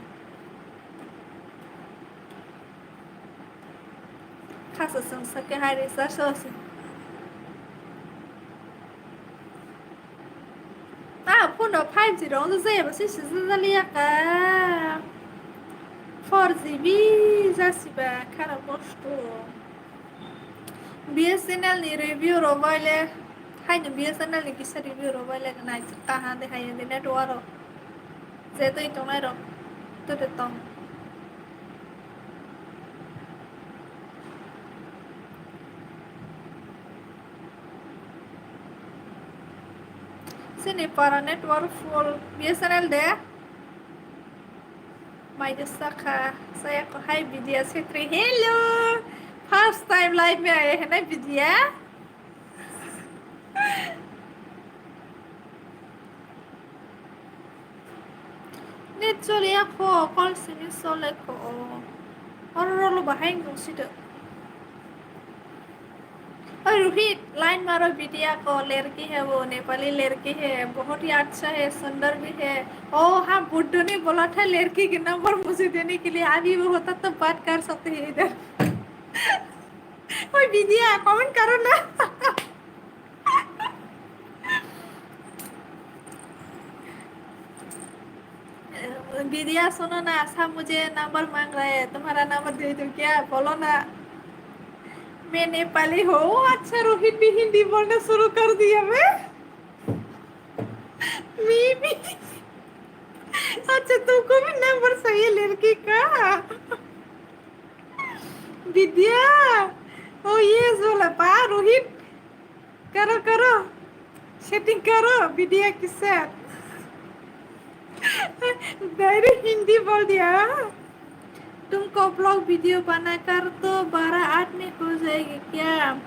Khasa song sa khe hai recharge so se. Ah, phone no five G rong jaya ba se sijak jaliya ka. Four G B jasiba khara kosto. B S N L ni review rok bai le, hai no B S N L ni kisa review rok bai le nai kaham de hai de network rok. Je twi tongnai rok to de tong. Sini para network full B S N L de. Ayo sakha, saya ko hai Vidya Chetri. Hello. First time live me aye hai na Vidya. Net choliya kho, call simi sole kho. Oro rolo bahai nung sida. ओए रोहित, लाइन मारो बिटिया को, लड़की है वो, नेपाली लड़की है, बहुत ही अच्छा है, सुंदर भी है। ओ हाँ, बुड्ढो ने बोला था लड़की के नंबर मुझे देने के लिए, अभी वो होता तो बात कर सकते हैं इधर। ओए बिटिया, कमेंट करो ना। दीदिया सुनो ना, सब मुझे नंबर मांग रहा है, तुम्हारा नंबर दे दूं क्या? बोलो ना। मैं नेपाली हूँ। अच्छा, रोहित भी हिंदी बोलना शुरू कर दिया। मैं मी भी। अच्छा, तुमको भी नंबर चाहिए लड़की का? विद्या। ओ ये वाला पा रोहित। करो करो, सेटिंग करो वीडियो के साथ। डायरेक्ट हिंदी बोल दिया। तुमको ब्लॉग वीडियो बनाकर तो बारह आठ में हो जाएगी क्या?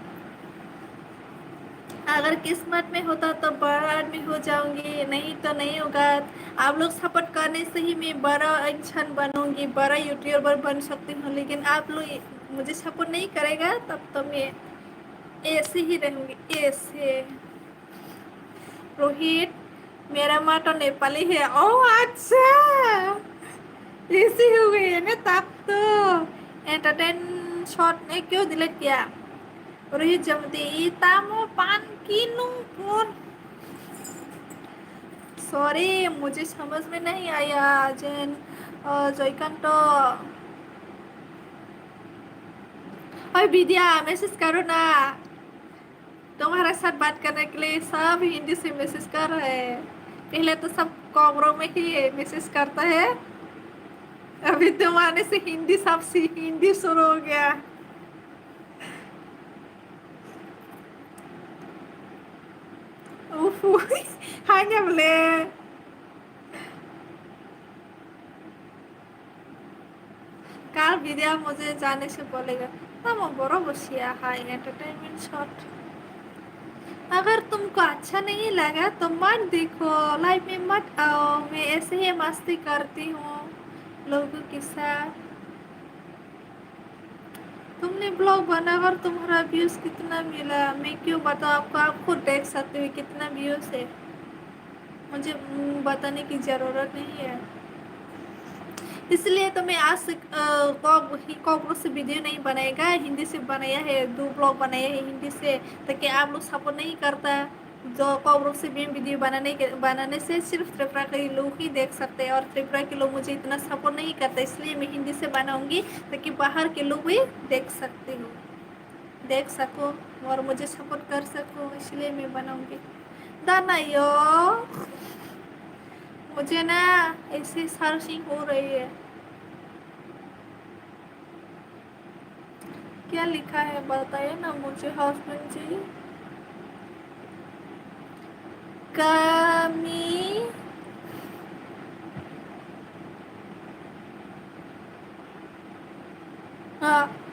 अगर किस्मत में होता तो बारह आठ में हो जाऊंगी, नहीं तो नहीं होगा। आप लोग सपोर्ट करने से ही मैं बड़ा इंसान बनूंगी, बड़ा यूट्यूबर बन सकती हूँ, लेकिन आप लोग मुझे सपोर्ट नहीं करेगा तब तो मैं ऐसे ही रहूंगी, ऐसे। रोहित, मेरा माँ तो नेपाली है। ओ अच्छा, ऐसे हो गए है ना तब तो। एंटरटेन शॉट ने क्यों डिलीट किया? रोहित जमती, ई तामो पान किनु फोन। सॉरी, मुझे समझ में नहीं आया। जैन, अ, जयकांत। ओए विद्या, मैसेज करो ना। तुम्हारे साथ बात करने के लिए सब हिंदी से मैसेज कर रहे हैं। पहले तो सब कोकरो में ही मैसेज करता है, अभी तुम आने से हिंदी, सब सी-, हिंदी शुरू हो गया। Ufu, hanya bole. कल विद्या मुझे जाने से बोलेगा। Tamo borok bo siya hai entertainment shot. अगर तुमको अच्छा नहीं लगा तो मत देखो, लाइव में मत आओ, मैं ऐसे ही मस्ती करती हूँ लोगों के साथ। तुमने ब्लॉग बनाकर तुम्हारा व्यूज कितना मिला, मैं क्यों बताऊँ आपको, आप खुद देख सकते हो कितना व्यूज है। मुझे, उम, बताने की ज़रूरत नहीं है। इसलिए तो मैं आज से, अ, कॉक-, ही-, कॉकरोच से वीडियो नहीं बनाएगा, हिंदी से बनाया है, दो ब्लॉग बनाया है हिंदी से, ताकि आप लोग सपोर्ट नहीं करता। जो कॉकरोच से भी वीडियो बनाने के, बनाने से सिर्फ त्रिपुरा के लोग ही देख सकते हैं, और त्रिपुरा के लोग मुझे इतना सपोर्ट नहीं करते, इसलिए मैं हिंदी से बनाऊंगी, ताकि बाहर के लोग भी देख सकते हो। देख सको और मुझे सपोर्ट कर सको, इसलिए मैं बनाऊंगी। दाना यो, मुझे ना ऐसी सर्चिंग हो रही है। क्या लिखा है बताइए ना मुझे हस्बैंड जी। कमी। हाँ।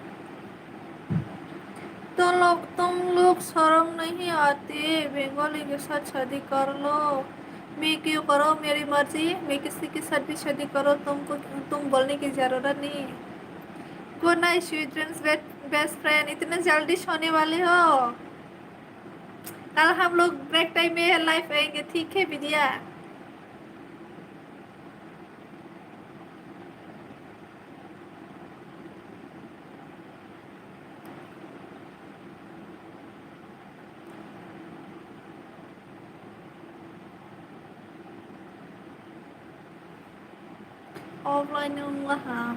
तुम लोग, तुम लोग शर्म नहीं आती? बंगाली के साथ शादी कर लो। मैं क्यों करो मेरी मर्जी? मैं किसी के साथ भी शादी करो, तुमको, तुम बोलने की जरूरत नहीं। Good night sweet dreams best friend. इतने जल्दी सोने वाले हो? कल हम लोग ब्रेक टाइम में लाइव आएंगे, ठीक है विद्या? Offline wng laha.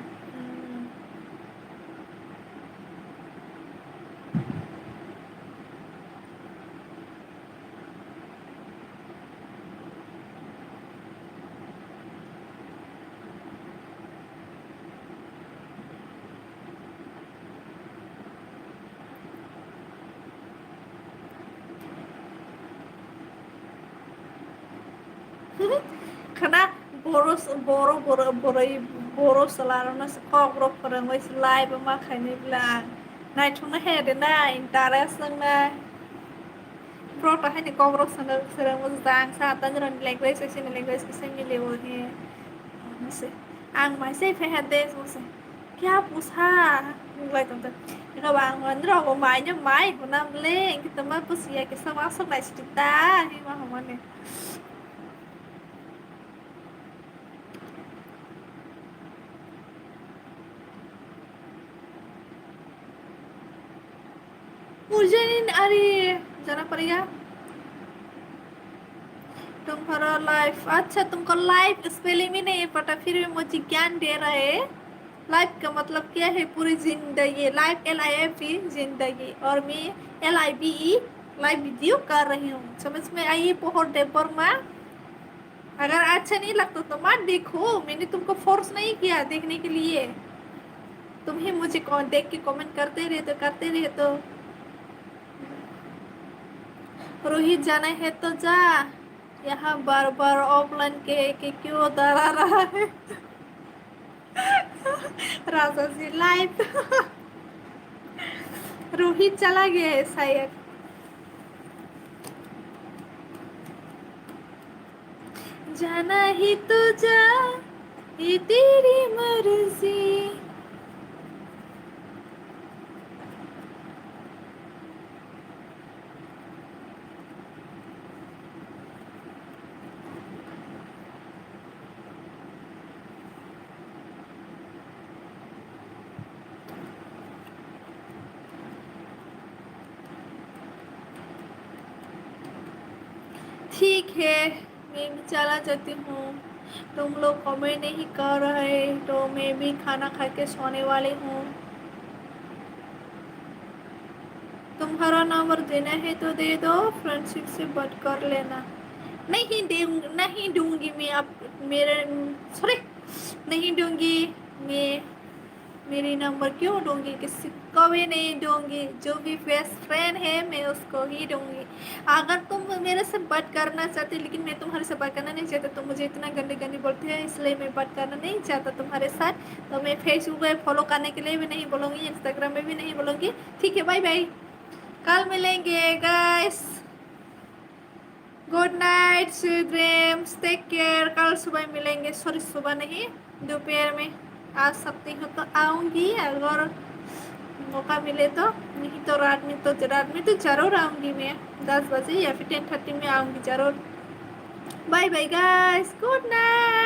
Hmm. Khana boro, boro, boro, boroi, Boro chwlarokno se kokrok phwrwngwi se live ma khainai bwla ang. Naithokno he de na, interest wngnai. Boro to haini kokrok swrwng, swrwngmung jang sa, tani rokni language se, chini language se milio he. Ang mai se phe ha de, se. Kya pusa? Wng lai tong tong. Eno ba ang andro bo mai no mai hwnam le, engke tongma pusi ya kisa ma sok nai sita, hi ma hwnmani. Ujjain ari jana pariya. Tumhara life, अच्छा, तुमको life spelling भी नहीं पता, फिर भी मुझे ज्ञान दे रहे हैं। Life का मतलब क्या है? पूरी जिंदगी। Life, L I F E, जिंदगी। और मैं L I V E, live video कर रही हूँ। समझ में आई? पोहर देववर्मा। अगर अच्छा नहीं लगता तो मत देखो, मैंने तुमको फोर्स नहीं किया देखने के लिए। तुम ही मुझे कौ-, देख के कमेंट करते रहते, करते रहते। रोहित जाना है तो जा, यहाँ बार बार ऑफलाइन कह के क्यों डरा रहा है? राजा जी लाइव। रोहित चला गया है शायद। जाना ही तो जा, ये तेरी मर्जी। ठीक है, मैं भी चला जाती हूँ। तुम लोग कमेंट नहीं कर रहे, तो मैं भी खाना खा के सोने वाली हूँ। तुम्हारा नंबर देना है तो दे दो, फ्रेंडशिप से बात कर लेना। नहीं दे, नहीं दूंगी मैं आप मेरे, सॉरी, नहीं दूंगी मैं। मेरी नंबर क्यों दूंगी, किसी को भी नहीं दूंगी। जो भी बेस्ट फ्रेंड है, मैं उसको ही दूंगी। अगर तुम मेरे से बात करना चाहते, लेकिन मैं तुम्हारे से बात करना नहीं चाहता, तुम मुझे इतना गंदे गंदे बोलते हैं, इसलिए मैं बात करना नहीं चाहता तुम्हारे साथ। तो मैं फेसबुक पे फॉलो करने के लिए भी नहीं बोलूँगी, इंस्टाग्राम पे भी नहीं बोलूँगी। ठीक है, बाय बाय, कल मिलेंगे guys. Good night, sweet dreams, take care. कल सुबह मिलेंगे, सॉरी, सुबह नहीं, दोपहर में आ सकती हूँ तो आऊँगी, अगर मौका मिले तो। नहीं तो रात में तो, रात में तो जरूर आऊँगी मैं, दस बजे या फिर टेन थर्टी में आऊँगी जरूर। Bye bye guys, good night.